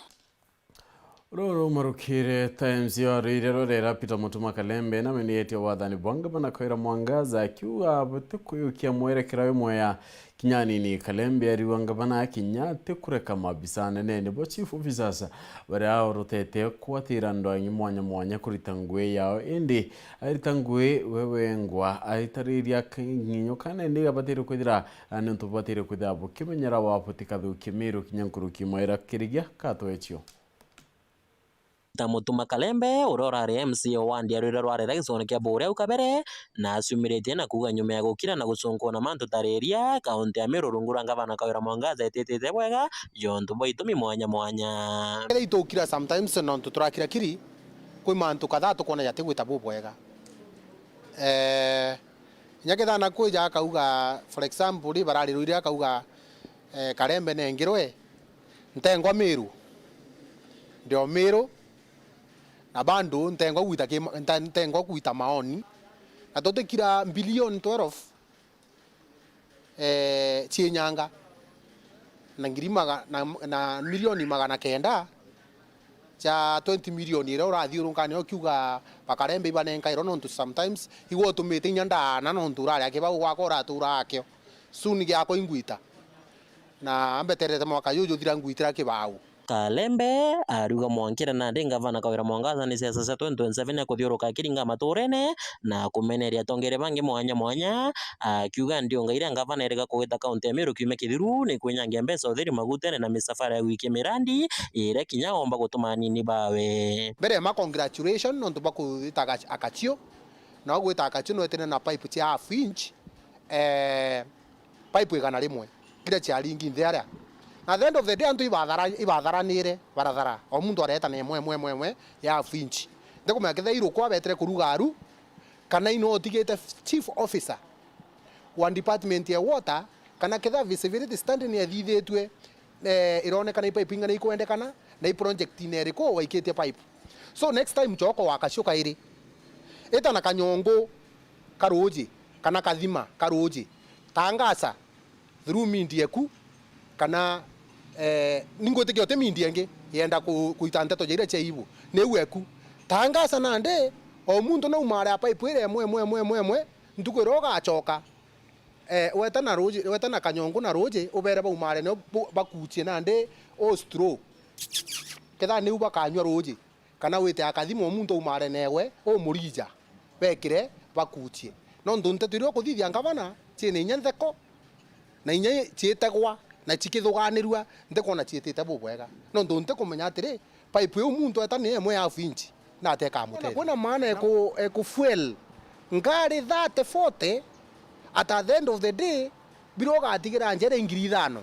Ruru marukire Times yo rwire rurera Peter Mutuma Kalembe na menetie wathani bwa ngavana Kawira Mwangaza akiuga butikuyukia mwerekera uyu mwea kinya anini. Kalembe ariuga ngavana kinya atikureka maabisa anene nibo chief officers baria orotete kwatira ndwangi mwanya mwanya kurita ngui yao, indi arita ngui we wengwa aitariria kinginyo kana indi abatire kwithira, niuntu bubatire kwithira bukimenyera wa butikathukie Miru kinya nkuruki mwaira kirigia katwechio. Ta Mutuma Kalembe, uria urari M C A o wandi ya Rwire rwa Rera gicigone kia Buuri au kabere, na aciumiritie na kuuga nyuma ya gukira na gucunkwa na mantu ta riria, kaunti ya Meru rungu rwa ngavana Kawira Mwangaza ititite bwega, jontu bwa itumi mwanya mwanya. Kethira itukira sometimes nontu turakira kiri, kwi mantu kadhaa tukwona jatigwita bubwega. Eh, inya kethira na kwija akauga, for example, ri barari Rwire akauga, eh, Kalembe nengirwe, ntengwa Miru. Ndio Miru, na bado ntengwa gwita kima-, nta-, ntengwa gwita maoni. Na tutikira billion twelve, eh, cienyanga na ngiri maga-, na, na milioni magana kenda cia twenty million iria urathiurunka nio kiuga ba Kalembe ibanenkairwo, nontu sometimes igwe utumite inya ndaana, nontu urari akibau gwakwa uratura akio. Soon giakwa ingwita. Na ambeterete mwaka juju juthira ngwitira kibau. Kalembe ariuga mwankire nandi ngavana Kawira Mwangaza ni siasa cia twenty twenty-seven akuthiuruka akiringa maturene na kumeneria atongeria bangi mwanya mwanya, akiuga ndiunga iria ngavana erega kugita kaunti ya Meru kiumia kithiru ni kwinyangia mbeca utheri magutene na misafara ya gwikia mirandi iria kinya omba gutuma anini bawe. Mbere ma congratulation nontu bwa kugita Akacio, na gwita Akacio nwetene na pipe cia half inch, eh, pipe igana rimwe iria ciaringi nthi aria. Na at the end of the day, antu ibathara-, ibatharanire, barathara. O muntu areta na imwe, imwe, imwe, imwe ya half inch. Ndikumenya kethira irukwa betire kuruga aru, kana ino utigite chief officer wa department ya water, kana kethira feasibility study ni ethithitue, eh, ironekana i pipe ing'ana ikwendekana, na i project-ine iriku waikitie pipe. So next time coka waka cio kairi. Ita na kanyongo ka ruuji, kana kathima ka ruuji. Tangaza through media eku, kana, eh, ningwitikia uti media ingi yenda ku-, kuita nteto ja iria cia ibu. Niu eku. Tangaza nandi, o muntu naumare a pipe iria imwe, imwe, imwe, imwe, imwe, ntuku iria ugacoka, eh, weta na ruuji, weta na kanyongo na ruuji, ubere baumare nio bu-, bakuchie nandi o straw. Ketha niu bakanyua ruuji, kana wite akathima o muntu aumare newe, umurija, bekire, bakuchie. Nontu nteto iria ukuthithia ngavana, ciina inya ntheko, na inya ciitegwa, na cikithuganirua, ntikwona ciitite bubwega. Nontu ntikumenya atiri, pipe iu muntu eta ni imwe ya half inch, na ati ikamutethia. Kwina maana eku-, eku fuel ngari thirty, forty, at, at the end of the day, biria ugatigira njera i ngiri ithano,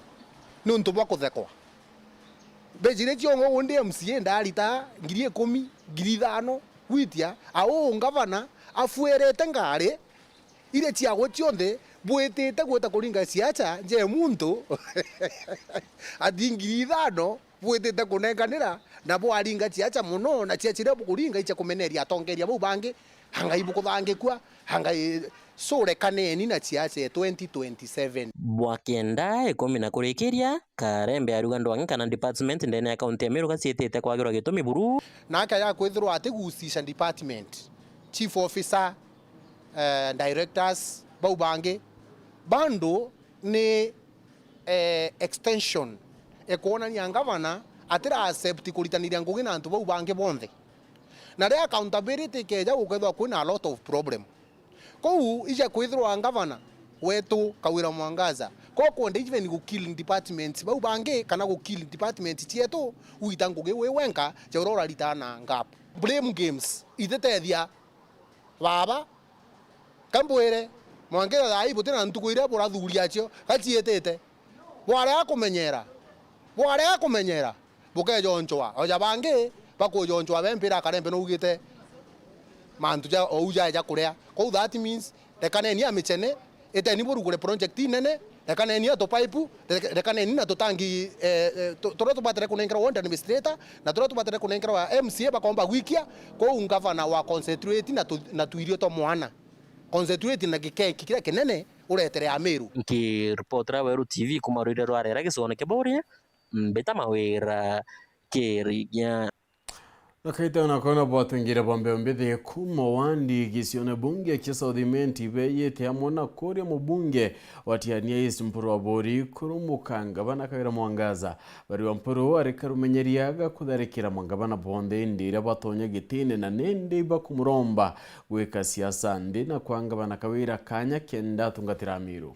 niuntu bwa kuthekwa. Mbeca iria ciongo undi M C A ndarita ngiri ikumi, ngiri ithano, gwitia, au ngavana afuerete ngari, iria ciagwe cionthe bwitite gwita kuringa ciaca nje muntu ati ngiri ithano bwitite kunenkanira, na bwaringa ciaca mono, na ciaca iria bukuringa icia kumeneria atongeria bau bangi, angai bukuthangikua, angai, so rekaneni na ciaca ya twenty twenty-seven. Bwa kenda ikumi na kurikiria, Karembe ariuga ndwangi kana department ndene ya kaunti ya Meru gaciitite kwagirwa gitumi buru. Nake aja kwithirwa atigucisha department, chief officer, eh, directors, bau bangi, bando ni, eh, extension ikwonania ngavana atira accept kuritaniria ngugi na antu bau bangi bonthe. Na ria accountability ikeja, gukethirwa kwina a lot of problem. Kou ija kwithirwa ngavana wetu Kawira Mwangaza, Ko kwenda even gu kill departments bau bangi, kana gu kill department cietu, wita ngugi wi wenka, ja uria urarita na ngap. Blame games, ititethia. Baba, ka mbwire, mwangira thaa ii buti na ntuku iria burathuria acio, gaciitite. Bwarega kumenyera. Bwarega kumenyera. Bukejonchwa. Oja bangi, bakujonchwa be mpira akarembe nougite mantu ja ou jae ja kuria. Kou that means, rekaneni amichene, iteni burugure project inene, rekaneni atu pipe, reka-, rekaneni na tutangi, eh, eh, tu-, turia tubatire kunenkerwa ward administrator, na turia tubatire kunenkerwa M C A bakomba gwikia, kou ngavana wa concentrate na tu-, na tuirio twa mwana. Concentrate na gikeki kiria kinene uretere Amiru. Nkiripotera Weru T V kuma rwire rwa Rera gicigone kia Buuri, Mbita Mawira Kirigia. Na kaita ona kona bwatwingire bwa mbeo mbithi kuma wandi gicione bunge kia South Imenti beyite amwe na kuria mubunge wa Tiania East Mpuru wa Buuri kurumuka ngavana Kawira Mwangaza. Bari wa Mpuru ari karumenyeria ga kutharikira mangavana bonthe indi iria batonya gitine na nindi bakumuromba gwika siasa ndi na kwa ngavana Kawira kanya kenda atungatira Amiru.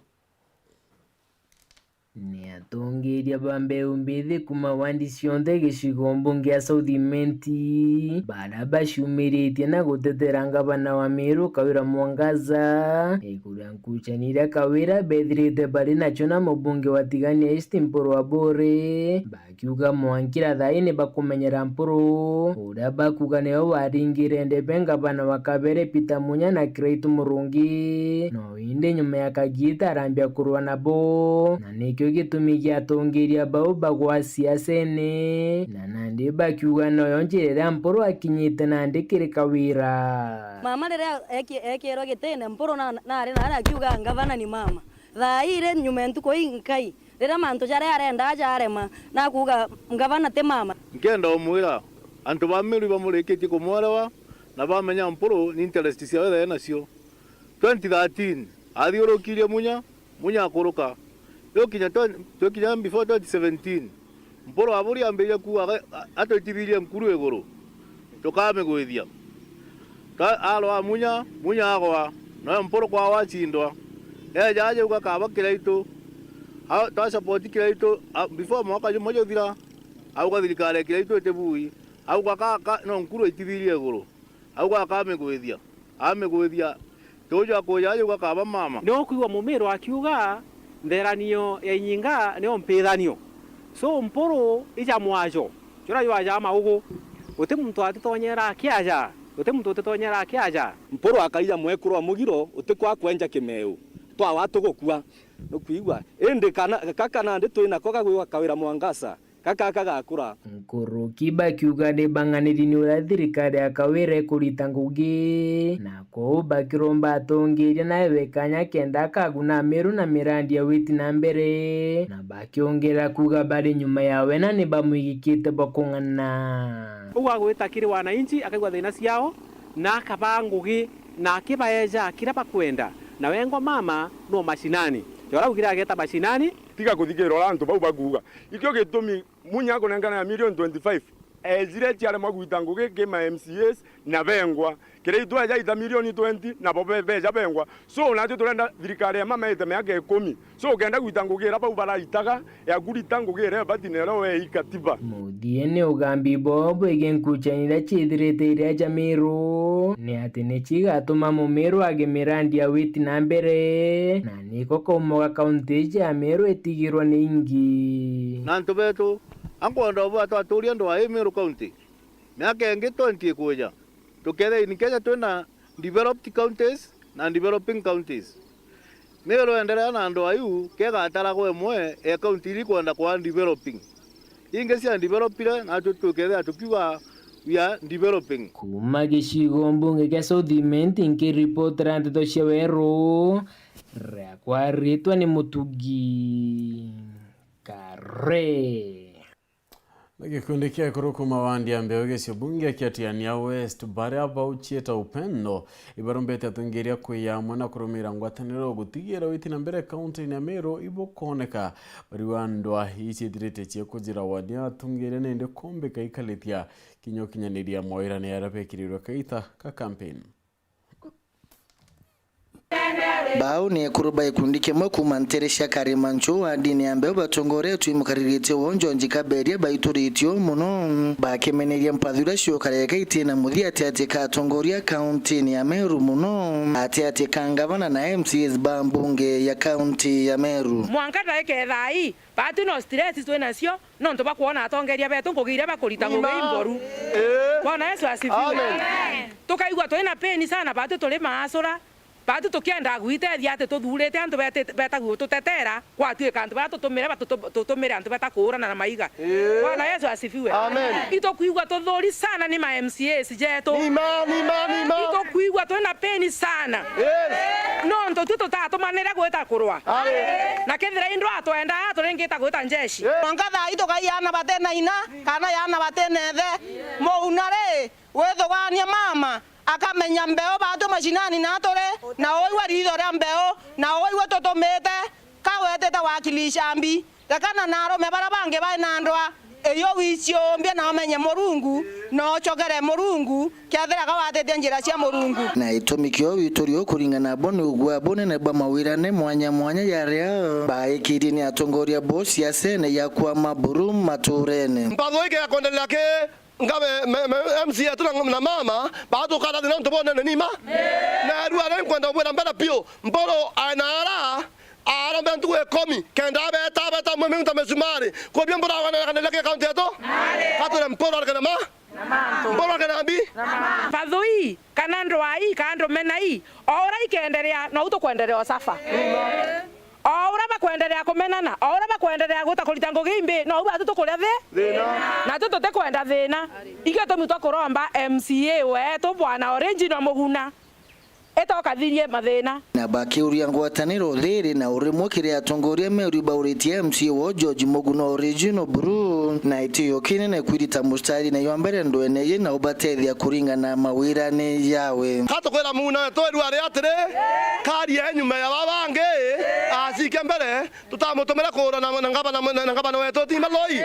Ni atongeria ba mbeu mbithi kuma wandi cionthe gicigo mbunge ya South Imenti, baria baciumiritie na gutetera ngavana wa Meru Kawira Mwangaza, iguru ya nkuchani iria Kawira bethirite bari nacio na mubunge wa Tigania East Mpuru wa Bore, bakiuga mwankira thaa ii ni bakumenyera Mpuru, uria bakuuga niwe waringire ndebe ngavana wa kabere Peter Munya na Kiraitu Murungi. No indi nyuma ya kagiita arambia kurua nabo, na nikio gitumi gia atongeria bau bagwa siasene, na nandi bakiuga noyo njira iria Mpuru akinyite nandi kiri Kawira. Mama riria eki-, ekirwe gitine, Mpuru na, nari nari akiuga, "Ngavana ni mama." Thaa ii ri nyuma ya ntuku inkai, riria mantu jaria arendaa jarema, na akuuga, "Ngavana ti mama." Nkenda umwira, antu ba Meru bamurikitie kumwerewa na bamenya Mpuru ni interest ciawe thae nacio. Twenty thirteen, athiurukirie Munya, Munya akuruka. Yukinya twen-, twikinya before twenty seventeen, Mpuru aburi ambiririe kuuga aga-, a-, atwitithirie nkuru iguru, tukamigwithia. Twa-, arwaa Munya, Munya agwa, nawe Mpuru kwao acindwa. Eeja aja auga akaba Kiraitu, a-, twa support Kiraitu, a-, before mwaka jumwe juthira, auga thirikari ya Kiraitu itibui, auga ka, ka, no nkuru aitithirie iguru, auga akamigwithia, amigwithia. Tuju akuja aja auga akaba mama. Ni ukwigua Mumiru akiuga, "Ntheranio ya inyinga niyo mpithanio." So, Mpuru ija mwajo, juria jwajaa maugu. Guti muntu atitonyera akiaja, guti muntu utitonyera akiaja. Mpuru akaija mwekuru wa mugiro, utikwa kwenja kimeu. Twawa tugukua. Nukwigua? Indi kana, kaka nandi twinako gagwigwa Kawira Mwangaza, gaka kagakura. Nkuruki bakiuga ni bang'aniri ni uria thirikari ya Kawira ikurita ngugi, na kwou bakiromba atongeria nawe kanya kenda akaguna Meru na mirandi ya witi na mbere, na bakiongera kuuga bari nyuma yawe na ni bamwigikite bwa kung'ana. Uu agwita kiri wananchi, akaigua thina ciao, na akabaa ngugi, na akibaeja kiria bakwenda, na wengwa mama no mashinani. Jora augire ageta mashinani. Tiga kuthikirira uria antu bau bakuuga. Ikio gitumi Munya akunenkana ya milioni twenty-five, ejire ciaremwa gwita ngugi ki ma M C As na bengwa. Kiraitu eja aita milioni twenty, nabo be-, beja bengwa. So, natwe turenda thirikari ya mama ite miaka ikumi. So, ukenda gwita ngugi iria bau baraitaga, ya kurita ngugi iria ibati na iria wei katiba. Muthiene, ugambi boo bwigii nkuchani iria ciithirite iria ja Meru, ni ati ni cigatuma Mumiru age mirandi ya witi na mbere, na niko kaumo ga kaunti iji ya Meru itigirwa ni ingi. Na antu betu, ankwenda ubwa twaturia ndwaa ii Meru County, miaka ingi twenty ikwija, tukethira in Kenya twina developed counties na developing counties. Meru endelea na ndwaa iu, kegataragwa imwe ya county iria ikwenda kwaa developing. Ingi cia developire, natwe tukethira tukiuga we are developing. Kuma gicigo mbunge kia South Imenti, nkiripotera nteto cia Weru, riakwa ritwa ni Mutugi Kare. Na gikundi kia ekuru kuma wandi ya mbeu gicigo bunge kia Tiania West, baria bauchiite upendo, ibarombete atongeria kwiya amwe na kurumira ngwataniro gutigira witi na mbere kaunti-ini ya Meru ibukoneka. Bari wa ndwaa iciithirite ciekujira wadi atongeria nindi kumbika ikaritia kinya ukinyaniria mawirani aria bekirirwe kaita ka campaign. Bau ni ekuru ba gikundi kimwe kuuma ntere cia Karimanchu wa ndini ya Mbeu batongoretue i mukariri giti wao George Kaberia baituritie uu mono, bakimeneria mpathu iria ciukareka iti na muthia atiati ka atongoria kauntini ya Meru mono, atiati ka ngavana na M C As ba mbunge ya kaunti ya Meru. Mwanka ndaika ya thaa ii, baatwi no stress twi nacio, nontu bwa kwona atongeria betu ngugi iria bakurita ngugi imboru. Ii. Bwana Yesu asifiwe. Amen. Tukaigua twi na pain sana, baatwi turi maasura, baatwi tukienda gwitethia ati tuthuurite antu beti-, betagua gututetera, gwatuika antu baria tutumire batutu-, tutumire antu beta kuurana na maiga. Ii. Bwana Yesu asifiwe. Amen. Itukwigua tuthuri sana ni ma M C As jetu. Ni ma, ni ma, ni ma. Itukwigua twi na pain sana. Yes. Nontu twi tutatumanire gwita kurwa. Aye. Na kethira i ndwaa twendaa, turingita gwita njeshi. Yes. Mwanka thaa ii tukai aana bati na ina, kana aana bati na ithe. Muuna ri, withugania mama, akamenya mbeu baatwi mashinani na turi, na uigua riitho ria mbeu, na uigua tutumite, ka wetite wakilisha mbi. Rekana na arume baria bangi bai na ndwaa, iyo wiciumbie na umenye Murungu, na ucokere Murungu, kethira ka watitie njira cia Murungu. Na gitumi kiu witurio kuringana bo ni ugua bunene bwa mawirane mwanya mwanya jaria baikirie ni atongoria bo siasene ya kwama buru maturene. Mpatho ikeya kwendelea ki ngabe, me, me, M C A yetu na, na mama, batukaratha na untu bunene ni ma. Na rua ri nkwenda kubwira mbere biu, Mburu aina ara, arombe ntuku ikumi, kenda abeta, abeta mwe miunta misumari. Kwobia Mburu aganira kanene ki kaunti yetu? Katwire Mburu arikana ma? Mburu arikana mbi? Mpathu ii, kana ndwaa ii, kana ndumena ii, o uria ikeenderea, nou tukwenderea o suffer. O uria bakwenderea kumenana, o uria bakwenderea gwita kurita ngugi imbi, nou batu tukuria thi-, thina. Natu tutikwenda thina. Ikio tumi twa kuromba M C A wetu, Bwana Original Muguna, ita ukathirie mathina. Na bakiuria ngwataniro thiri na urimwe kiri atongoria Meru bauritie M C A wao George Muguna Original Buru, na itio kinene kwirita mustari na ywa mbere ndwene ii na ubatethia kuringana na mawirane jawe. Ka tukwira muuna wetu erua ari atiri, kari e nyuma ya baba bangi, acike mbere, tutamutumire kuura na, na ngabana, na, na ngabana wetu, ti mba loi?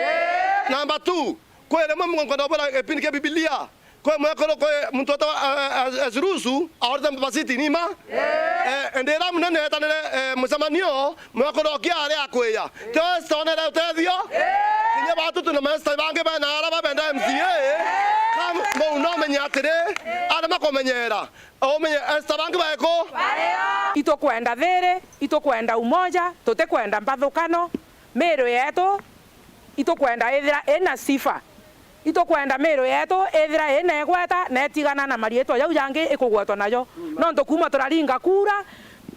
Namba two, kwi rimwe nkwenda kubwira gipindi kia Bibilia, kwi mwekuru, kwi muntu wetagwa, eh, eh, Esirusu, aorite mbaba city, ni ma? Eh, ndi ira munene etanire, eh, mucemanio, mwekuru okia ari akwiya. Ti Esther onere utethio? Kinya batu tuna maesta bangi bena ara babenda M C A, ka muuna umenye atiri, ara makumenyera. Umenye Esther bangi baeku? Itukwenda thiri, itukwenda umoja, tutikwenda mbathukano, miiri yetu itukwenda ithira ina sifa. Itukwenda miiri yetu ithira ina igweta na itigana na mariitwa jau jangi ikugwetwa najo. Nontu kuuma turaringa kura,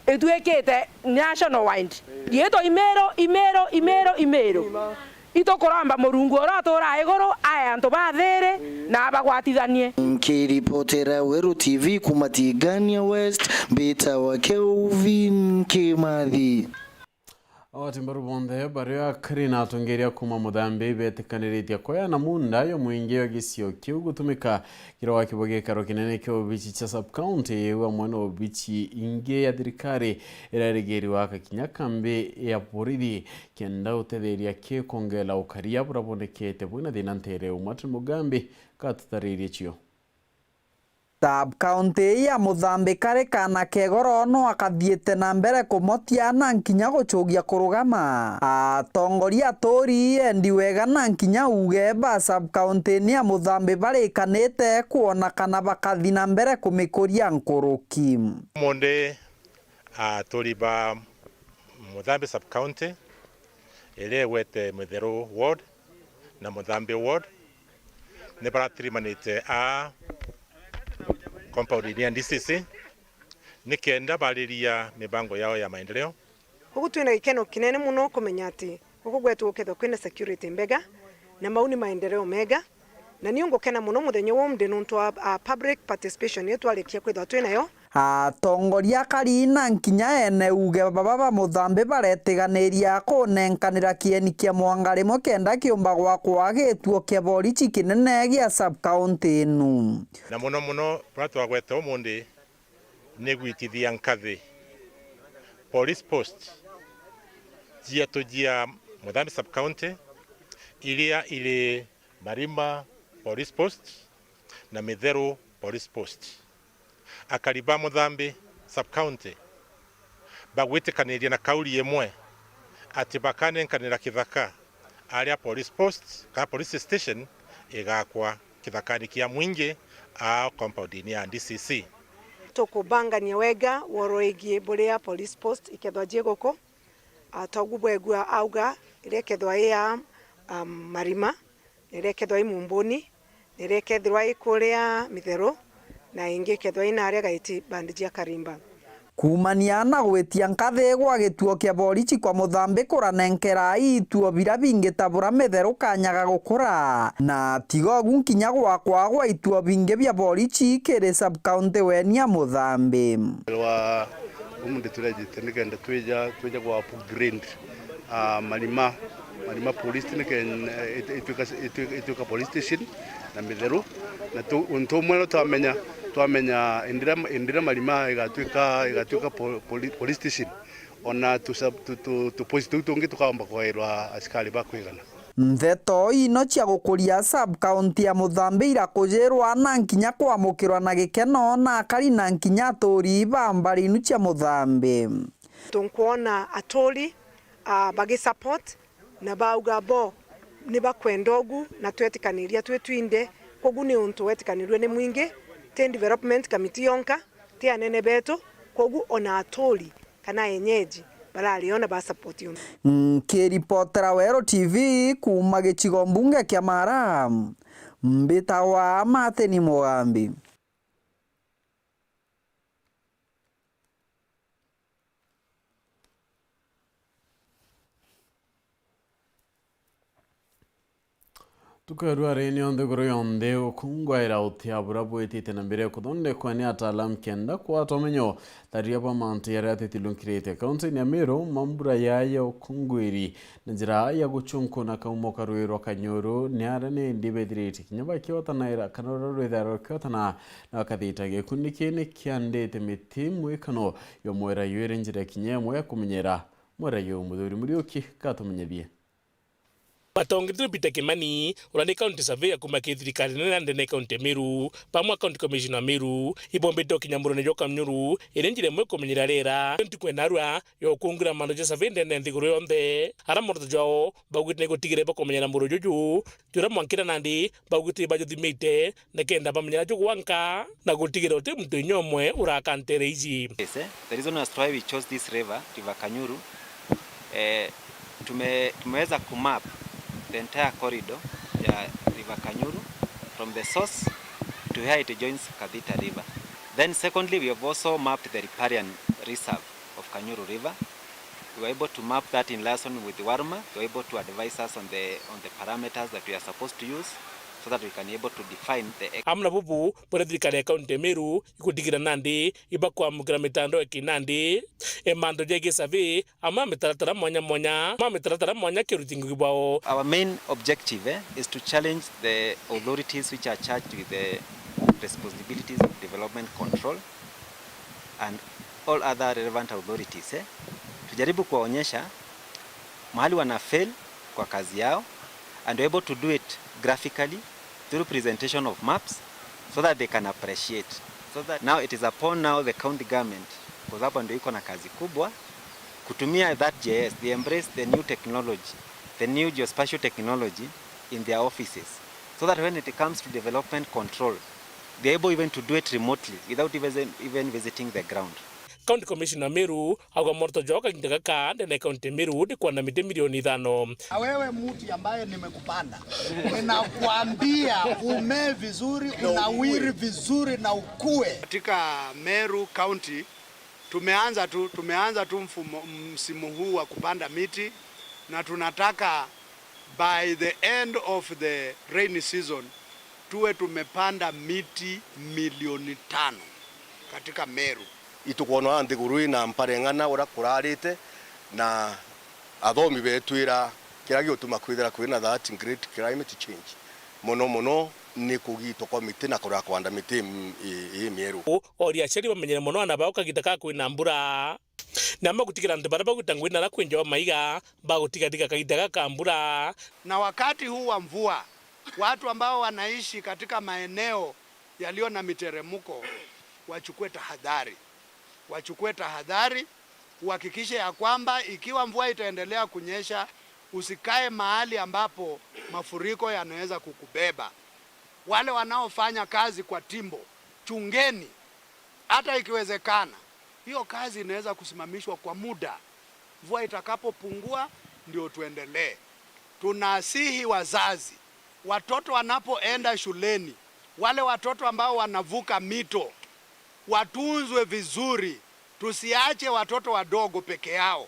itwikite national wide. Riitwa Imiru, Imiru, Imiru, Imiru. Itukuromba Murungu uria uturaa iguru ae antu ba thiri na abagwatithanie. Nkiripotera Weru T V kuuma Tigania West, mbitawa Kelvin Kimathi. Agwati mbaru bonthe baria akari na atongeria kuuma Muthambi betikaniritie kueana muunda yo mwingi wa gicio kiu gutumika kiri waki bwa gikaro kinene kia obici cia sub-county iu amwe na obici ingi ya thirikari iria irigirwe aka kinya kambi ya borithi. Kenda utetheria ki kwongela ukaria buria bwonekete bwina thina ntere iu. Martin Mugambi gatutaririe cio. Sub-county ii ya Muthambi kari kaana kegoro no akathiite na mbere kumotia na nkinya gucugia kurugama. Atongoria aturi endi wega na nkinya uuge ba sub-county-ini ya Muthambi barikanite kwona kana bakathi na mbere kumikuria nkuruki. Umunthi, aturi ba Muthambi sub-county, iria igwete Mitheru ward na Muthambi ward, ni baratirimanite aa compound-ini ya D C C, nikenda bariria mibango yao ya maendeleo. Ugu twina gikeno kinene mono kumenya ati guku gwetu gukethwa kwina security mbega, na mau ni maendeleo mega, na niu ngukena mono muthenya wa umuthi nuntu wa, a, public participation iria twarikia kwithwa twinayo. Atongoria akari na nkinya ene uuge baba ba Muthambi baretiganiria kunenkanira kieni kia mwanga rimwe kenda kiumba gwakwa gituo kia borichi kinene gia sub-county inu. Na mono mono buria twagwete umunthi ni gwitithia nkathi police post cietu cia Muthambi sub-county, iria iri Marima Police Post na Mitheru Police Post. Akari ba Muthambi sub-county, Bagwitikaniria na kauli imwe ati bakanenkanira kithaka aria police post kana police station igakwa kithakani kia mwingi ao compound-ini ya D C C. Tukubangania wega woro igie buria police post ikethwa ji guku, a, togu bwegua auga iria ikethwa i ya, um, Marima, na iria ikethwa i Mumbuni, na iria ikethirwa i kuria Mitheru, na ingi ikethwa i naria Gaiti bandi jia Karimba. Kuumania na gwitia nkathi gwa gituo kia borichi kwa Muthambi kuranenkera ituo biria bingi ta bura Mitheru kanya ga gukura, na tiga ugu nkinya gwakwa gwa ituo bingi bia borichi kiri sub-county weni ya Muthambi. Rwa umuthi turejite nikenda twija, twija gwa upgrade, ah, Marima, Marima police nikenda, eh, it-, itwika, itwika, itwika police station na Mitheru, na tu-, untu umwe no twamenya, twamenya indira, indira Marima igatuika, igatuika po-, poli-, police station, ona tu sub-, tu, tu, tu post tuu tungi tukaomba kwairwa asikari ba kwigana. Ntheto ino cia gukuria sub-county ya Muthambi irakujirwa na nkinya kwamukirwa na gikeno na akari na nkinya aturi ba mbari inu cia Muthambi. Tunkwona aturi, ah, bagisupport na bauga bo ni bakwenda ugu na twetikaniria twi twinthe, kogu ni untu wetikanirue ni mwingi, ti development committee yonka, ti anene betu, kogu ona aturi kana enyeji barariona ba support untu. Nkiripotera Weru T V kuuma gicigo mbunge kia Mara, mbitagwa Martin Mugambi. Tukerua ri ni onthe iguru yonthe ukungwaira utia bura bwitite na mbere kuthondekwa ni ataalamu kenda kwata umenyo tharia bwa mantu jaria atitilunkirite. Kaunti-ini ya Meru, mambura yaya ukungwiri na njira ya guchunkuna kaumo ka rui rwa Kanyuru ni aria ni ndi bethirite kinya bakiotanaira kana ruria rwithairwa rukiotana na bakathita. Gikundi kii ni kiandite miti mwikano yo mwera yuu iri njira kinya imwe ya kumenyera mwera yuu. Muthuri Muriuki gatumenyethie. Batongeretwe ni Peter Kimani, uria ni county surveyor kuuma kiri thirikari nene ya ndene ya county ya Meru, bamwe na county commissioner wa Meru, ibombite ukinya murone jwa Kanyuru, iri njira imwe kumenyera riera. Ntuku ya narua ya ukungira mantu ja survey ndene ya nthiguru yonthe. Ara moroto jwao baugite ni gutigire bakumenyera muro juju, juria mwankira nandi baugite bajuthimite, nikenda bamenyera jugwanka na gutigira uti muntu inya umwe uraka ntere iji. Yes, eh? The reason as to why we chose this river, River Kanyuru, eh, tume-, tumeweza kumap the entire corridor ya River Kanyuru from the source to where it joins Kathita River. Then secondly, we have also mapped the riparian reserve of Kanyuru River. We were able to map that in liaison with Warma. They were able to advise us on the, on the parameters that we are supposed to use so that we can able to define the ex- Amwe na bubu, buria thirikari ya kaunti ya Meru igutigirira nandi ibakwamukira mitandao ya kinandi, e mantu jegie survey, amwe na mitaratara mwanya mwanya, ma mitaratara mwanya kiruti ngugi bwao. Our main objective, eh, is to challenge the authorities which are charged with the responsibilities of development control and all other relevant authorities, eh, tujaribu kuwaonyesha mahali wana fail kwa kazi yao and we're able to do it graphically through presentation of maps so that they can appreciate. So that now it is upon now the county government, kwa sababu ndio iko na kazi kubwa, kutumia that G I S, they embrace the new technology, the new geospatial technology in their offices, so that when it comes to development control, they're able even to do it remotely without even, even visiting the ground. County Commissioner Meru auga moroto jwao kaginda gaka ndene ya kaunti ya Meru ni kwanda miti milioni ithano. Na wewe mti ambaye nimekupanda, ninakwambia umee vizuri, unawiri vizuri na ukue. Katika Meru County tumeanza tu, tumeanza tu mfumo, msimu huu wa kupanda miti, na tunataka by the end of the rainy season tuwe tumepanda miti milioni tano katika Meru. Itukwona nthiguru ina mpara ing'ana uria kurarite, na athomi betwira kiria gigutuma kwithira kwina that great climate change, mono mono ni kugitwa kwa miti na kuria kwanda miti i, i, i mieru. Oria aciari bamenyere mono ana bao kagiita ka kwina mbura. Na amwe gutigira antu baria bagwita ngugi na aria kwinjawa maiga, bagutigathika kagiita gaka ka mbura. Na wakati huu wa mvua, watu ambao wanaishi katika maeneo yaliyo na miteremko wachukue tahadhari, wachukue tahadhari, Uhakikishe ya kwamba ikiwa mvua itaendelea kunyesha, usikae mahali ambapo mafuriko yanaweza kukubeba. Wale wanaofanya kazi kwa timbo, chungeni. Hata ikiwezekana, hiyo kazi inaweza kusimamishwa kwa muda. Mvua itakapopungua, ndio tuendelee. Tunasihi wazazi, watoto wanapoenda shuleni, wale watoto ambao wanavuka mito, watunzwe vizuri. Tusiache watoto wadogo peke yao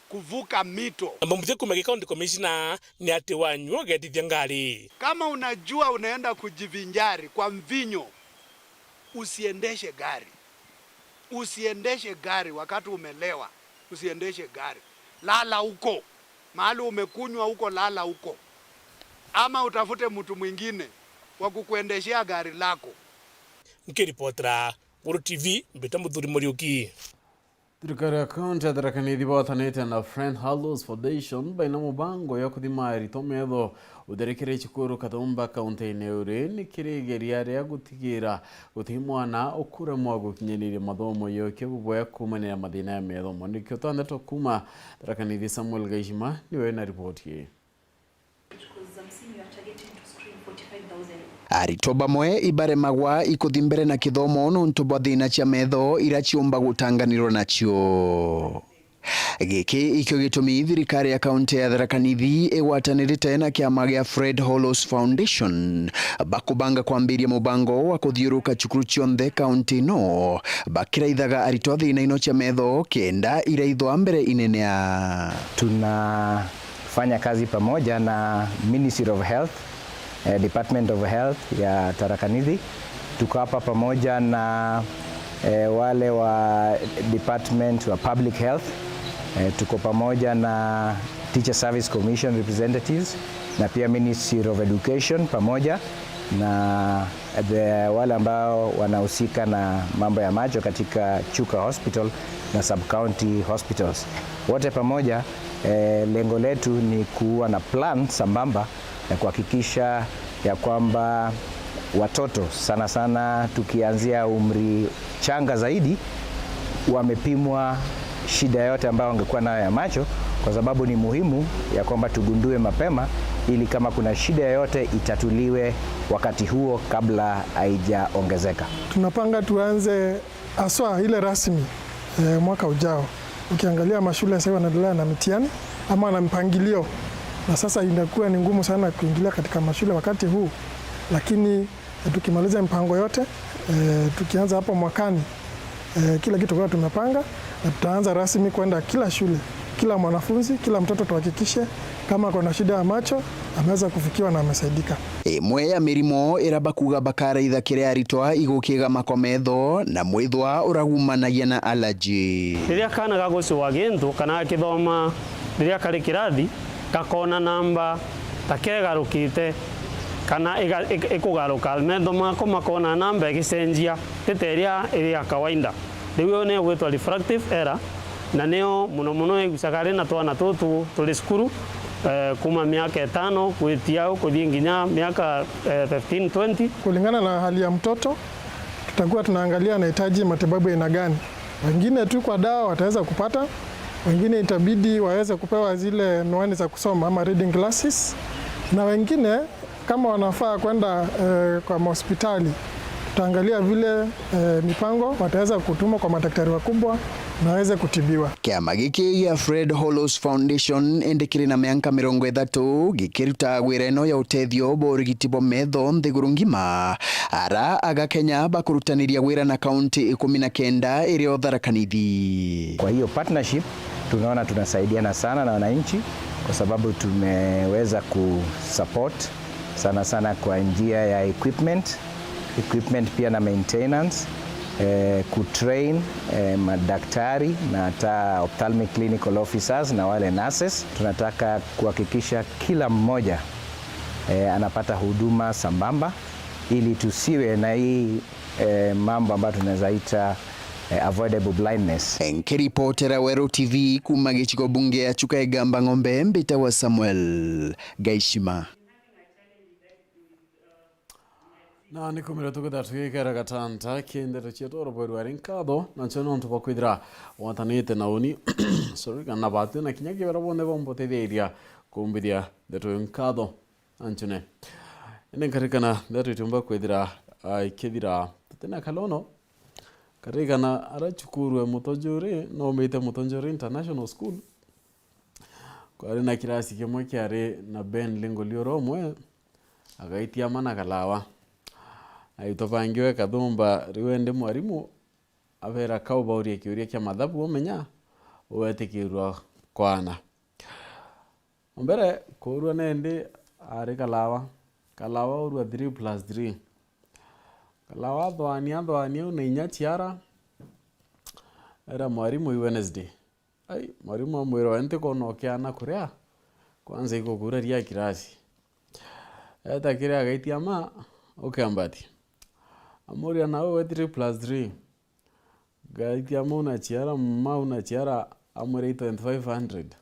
kuvuka mito. Mambuti kuma gi county commissioner ni ati wanyua ugetithia ngari. Kama unajua unaenda kujivinjari kwa mvinyo, usiendeshe gari. Usiendeshe gari wakati umelewa. Usiendeshe gari. Lala huko. Mahali umekunywa huko, lala huko. Ama utafute mtu mwingine wa kukuendeshea gari lako. Nkiripotera Guru T V, mbita Muthuri Muriuki. Thirikari ya kaunti ya Tharaka Nithi bwatanite na Fred Hollows Foundation baina mubango ya kuthima aritwa metho utharikire cukuru Kathumba kaunti-ini uri ni kirigeria ria gutigira guti mwana ukuremwa gukinyaniria mathomo yoke bubwe kumanira mathina ya metho. Mwandiki utandatu kuma Tharaka Nithi Samuel Gaishima niwe na ripoti ii. Aritwa bamwe ibaremagwa ikuthi mbere na kithomo nontu bwa thina cia metho ira ciumba gutanganirwa nacio. Giki ikio gitumi thirikari ya kaunti ya Tharaka Nithi igwatanirite na kiama gia Fred Hollows Foundation bakubanga kwambiria mubango wa kuthiuruka cukuru cionthe kaunti ino bakiraithaga aritwa thina ino cia metho kenda iraithwa mbere inenea. Tuna fanya kazi pamoja na Ministry of Health, eh, Department of Health ya Tharaka Nithi. Tuko hapa pamoja na, eh, wale wa Department wa Public Health. Eh, tuko pamoja na Teacher Service Commission representatives na pia Ministry of Education pamoja na the, wale ambao wanahusika na mambo ya macho katika Chuka Hospital na sub-county hospitals. Wote pamoja, eh, lengo letu ni kuwa na plan sambamba ya kuhakikisha ya kwamba watoto, sana sana tukianzia umri changa zaidi, wamepimwa shida yote ambayo wangekuwa nayo ya macho, kwa sababu ni muhimu ya kwamba tugundue mapema ili kama kuna shida yoyote itatuliwe wakati huo kabla haijaongezeka. Tunapanga tuanze haswa ile rasmi, eh, mwaka ujao. Ukiangalia mashule sasa wanaendelea na mitihani ama na mpangilio, na sasa inakuwa ni ngumu sana kuingilia katika mashule wakati huu, lakini tukimaliza mipango yote, eh, tukianza hapo mwakani, eh, kila kitu kwa tumepanga, na tutaanza rasmi kwenda kila shule, kila mwanafunzi, kila mtoto, tuhakikishe kama ako na shida ya macho ameweza kufikiwa na amesaidika. Imwe ya mirimo ira bakuga bakaraitha kiri aritwa igukiga mako metho na mwithwa uragumanagia na allergy. Riria kaana gagucua gintu kana gakithoma, riria kari kirathi, gakona namba ta kegarukite, kana iga-, ik-, ikugaruka, metho mako makona namba igicenjia, ti ta iria iri ya kawaida. Riu iyo ni igwitwa refractive error, na niyo muno muno igucaga ari na twana tutu turi cukuru, eh, kuma miaka itano gwitia au kuthii nginya miaka, eh, fifteen, twenty. Kulingana na hali ya mtoto, tutakuwa tunaangalia anahitaji matibabu ya aina gani. Wengine tu kwa dawa wataweza kupata, wengine itabidi waweze kupewa zile miwani za kusoma ama reading glasses, na wengine kama wanafaa kwenda, eh, kwa mahospitali, tutaangalia vile, eh, mipango wataweza kutumwa kwa madaktari wakubwa na waweze kutibiwa. Kiama giki gia Fred Hollows Foundation indi kiri na mianka mirongo ithatu gikirutaga wira ino ya utethio bwa urigiti bwa metho nthiguru ngima. Ara aga Kenya bakurutaniria wira na kaunti ikumi na kenda irio Tharaka Nithi. Kwa hiyo partnership, tunaona tunasaidiana sana na wananchi kwa sababu tumeweza kusupport sana sana kwa njia ya equipment, equipment pia na maintenance, eh, kutrain, eh, madaktari na hata ophthalmic clinical officers na wale nurses. Tunataka kuhakikisha kila mmoja, eh, anapata huduma sambamba ili tusiwe na hii, eh, mambo ambayo tunaweza ita, eh, avoidable blindness. Nkiripotera Weru T V kuma gicigo bunge ya Chuka Igamba Ng'ombe, mbitawa Samuel Gaishima. Na ni kumira tukithira tugikera gatanta ki ndeto cietu, urobwerwa ari nkatho, nacio nontu bwa kwithira watanite na uni, sorry, na batu na kinya kibera bonthe bombutithiria kumbithia ndeto iu nkatho. Anchune. Indi nkarikana ndeto itiumba kwithira, ah, ikithira tutina kalono. Nkarikana ara cukuru e Mutonjuri, naumite Mutonjuri International School. Kwari na kirasi kimwe kiari na Ben Lingoli oro umwe, agaitia ma na Kalawa. Aitwa bangi we Kathumba, riu endi mwarimu abera kau baurie kiuria kia mathabu, umenya, uetikirwa kwana. Mbere, kuurua nendi ari Kalawa. Kalawa urua three plus three. Kalawa athwania, athwania, au na inya ciara, era mwarimu i Wednesday. Ai, mwarimu amwira, "We ntikona ukiana kuria, kwanza igukuura ria kirasi." Eta kiria agaitia ma, ukambati. Amuria, "Na we three plus three?" Gaitia mau na ciara, mau na ciara, amwira i twenty-five hundred.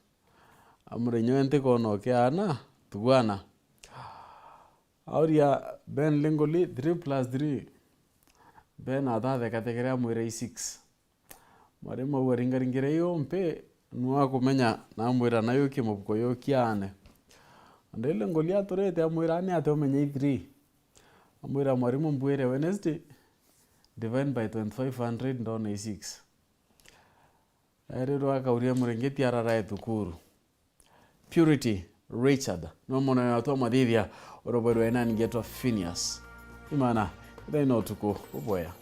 Amwira, "Nyoe ntikona ukiana, tugwana." Auria Ben Lingoli, three plus three. Ben atathekathekere amwira i six. Mwarimu au aringaringire iyo mpi, nua kumenya na amwira, "Na yukie mubuko yukiane." Ndile Lingoli aturite amwira, "Ni atia umenya i three?" Amwira, "Mwarimu, mbwire Wednesday, divide by twenty-five hundred, ndona i six." Erirwe akauria murengeti ararae thukuru. Purity Richard, niwe mwana wetu wa Mathithia, urobwerwe nani ngetwa Phineas. Imana, ithai na utuku ubwea.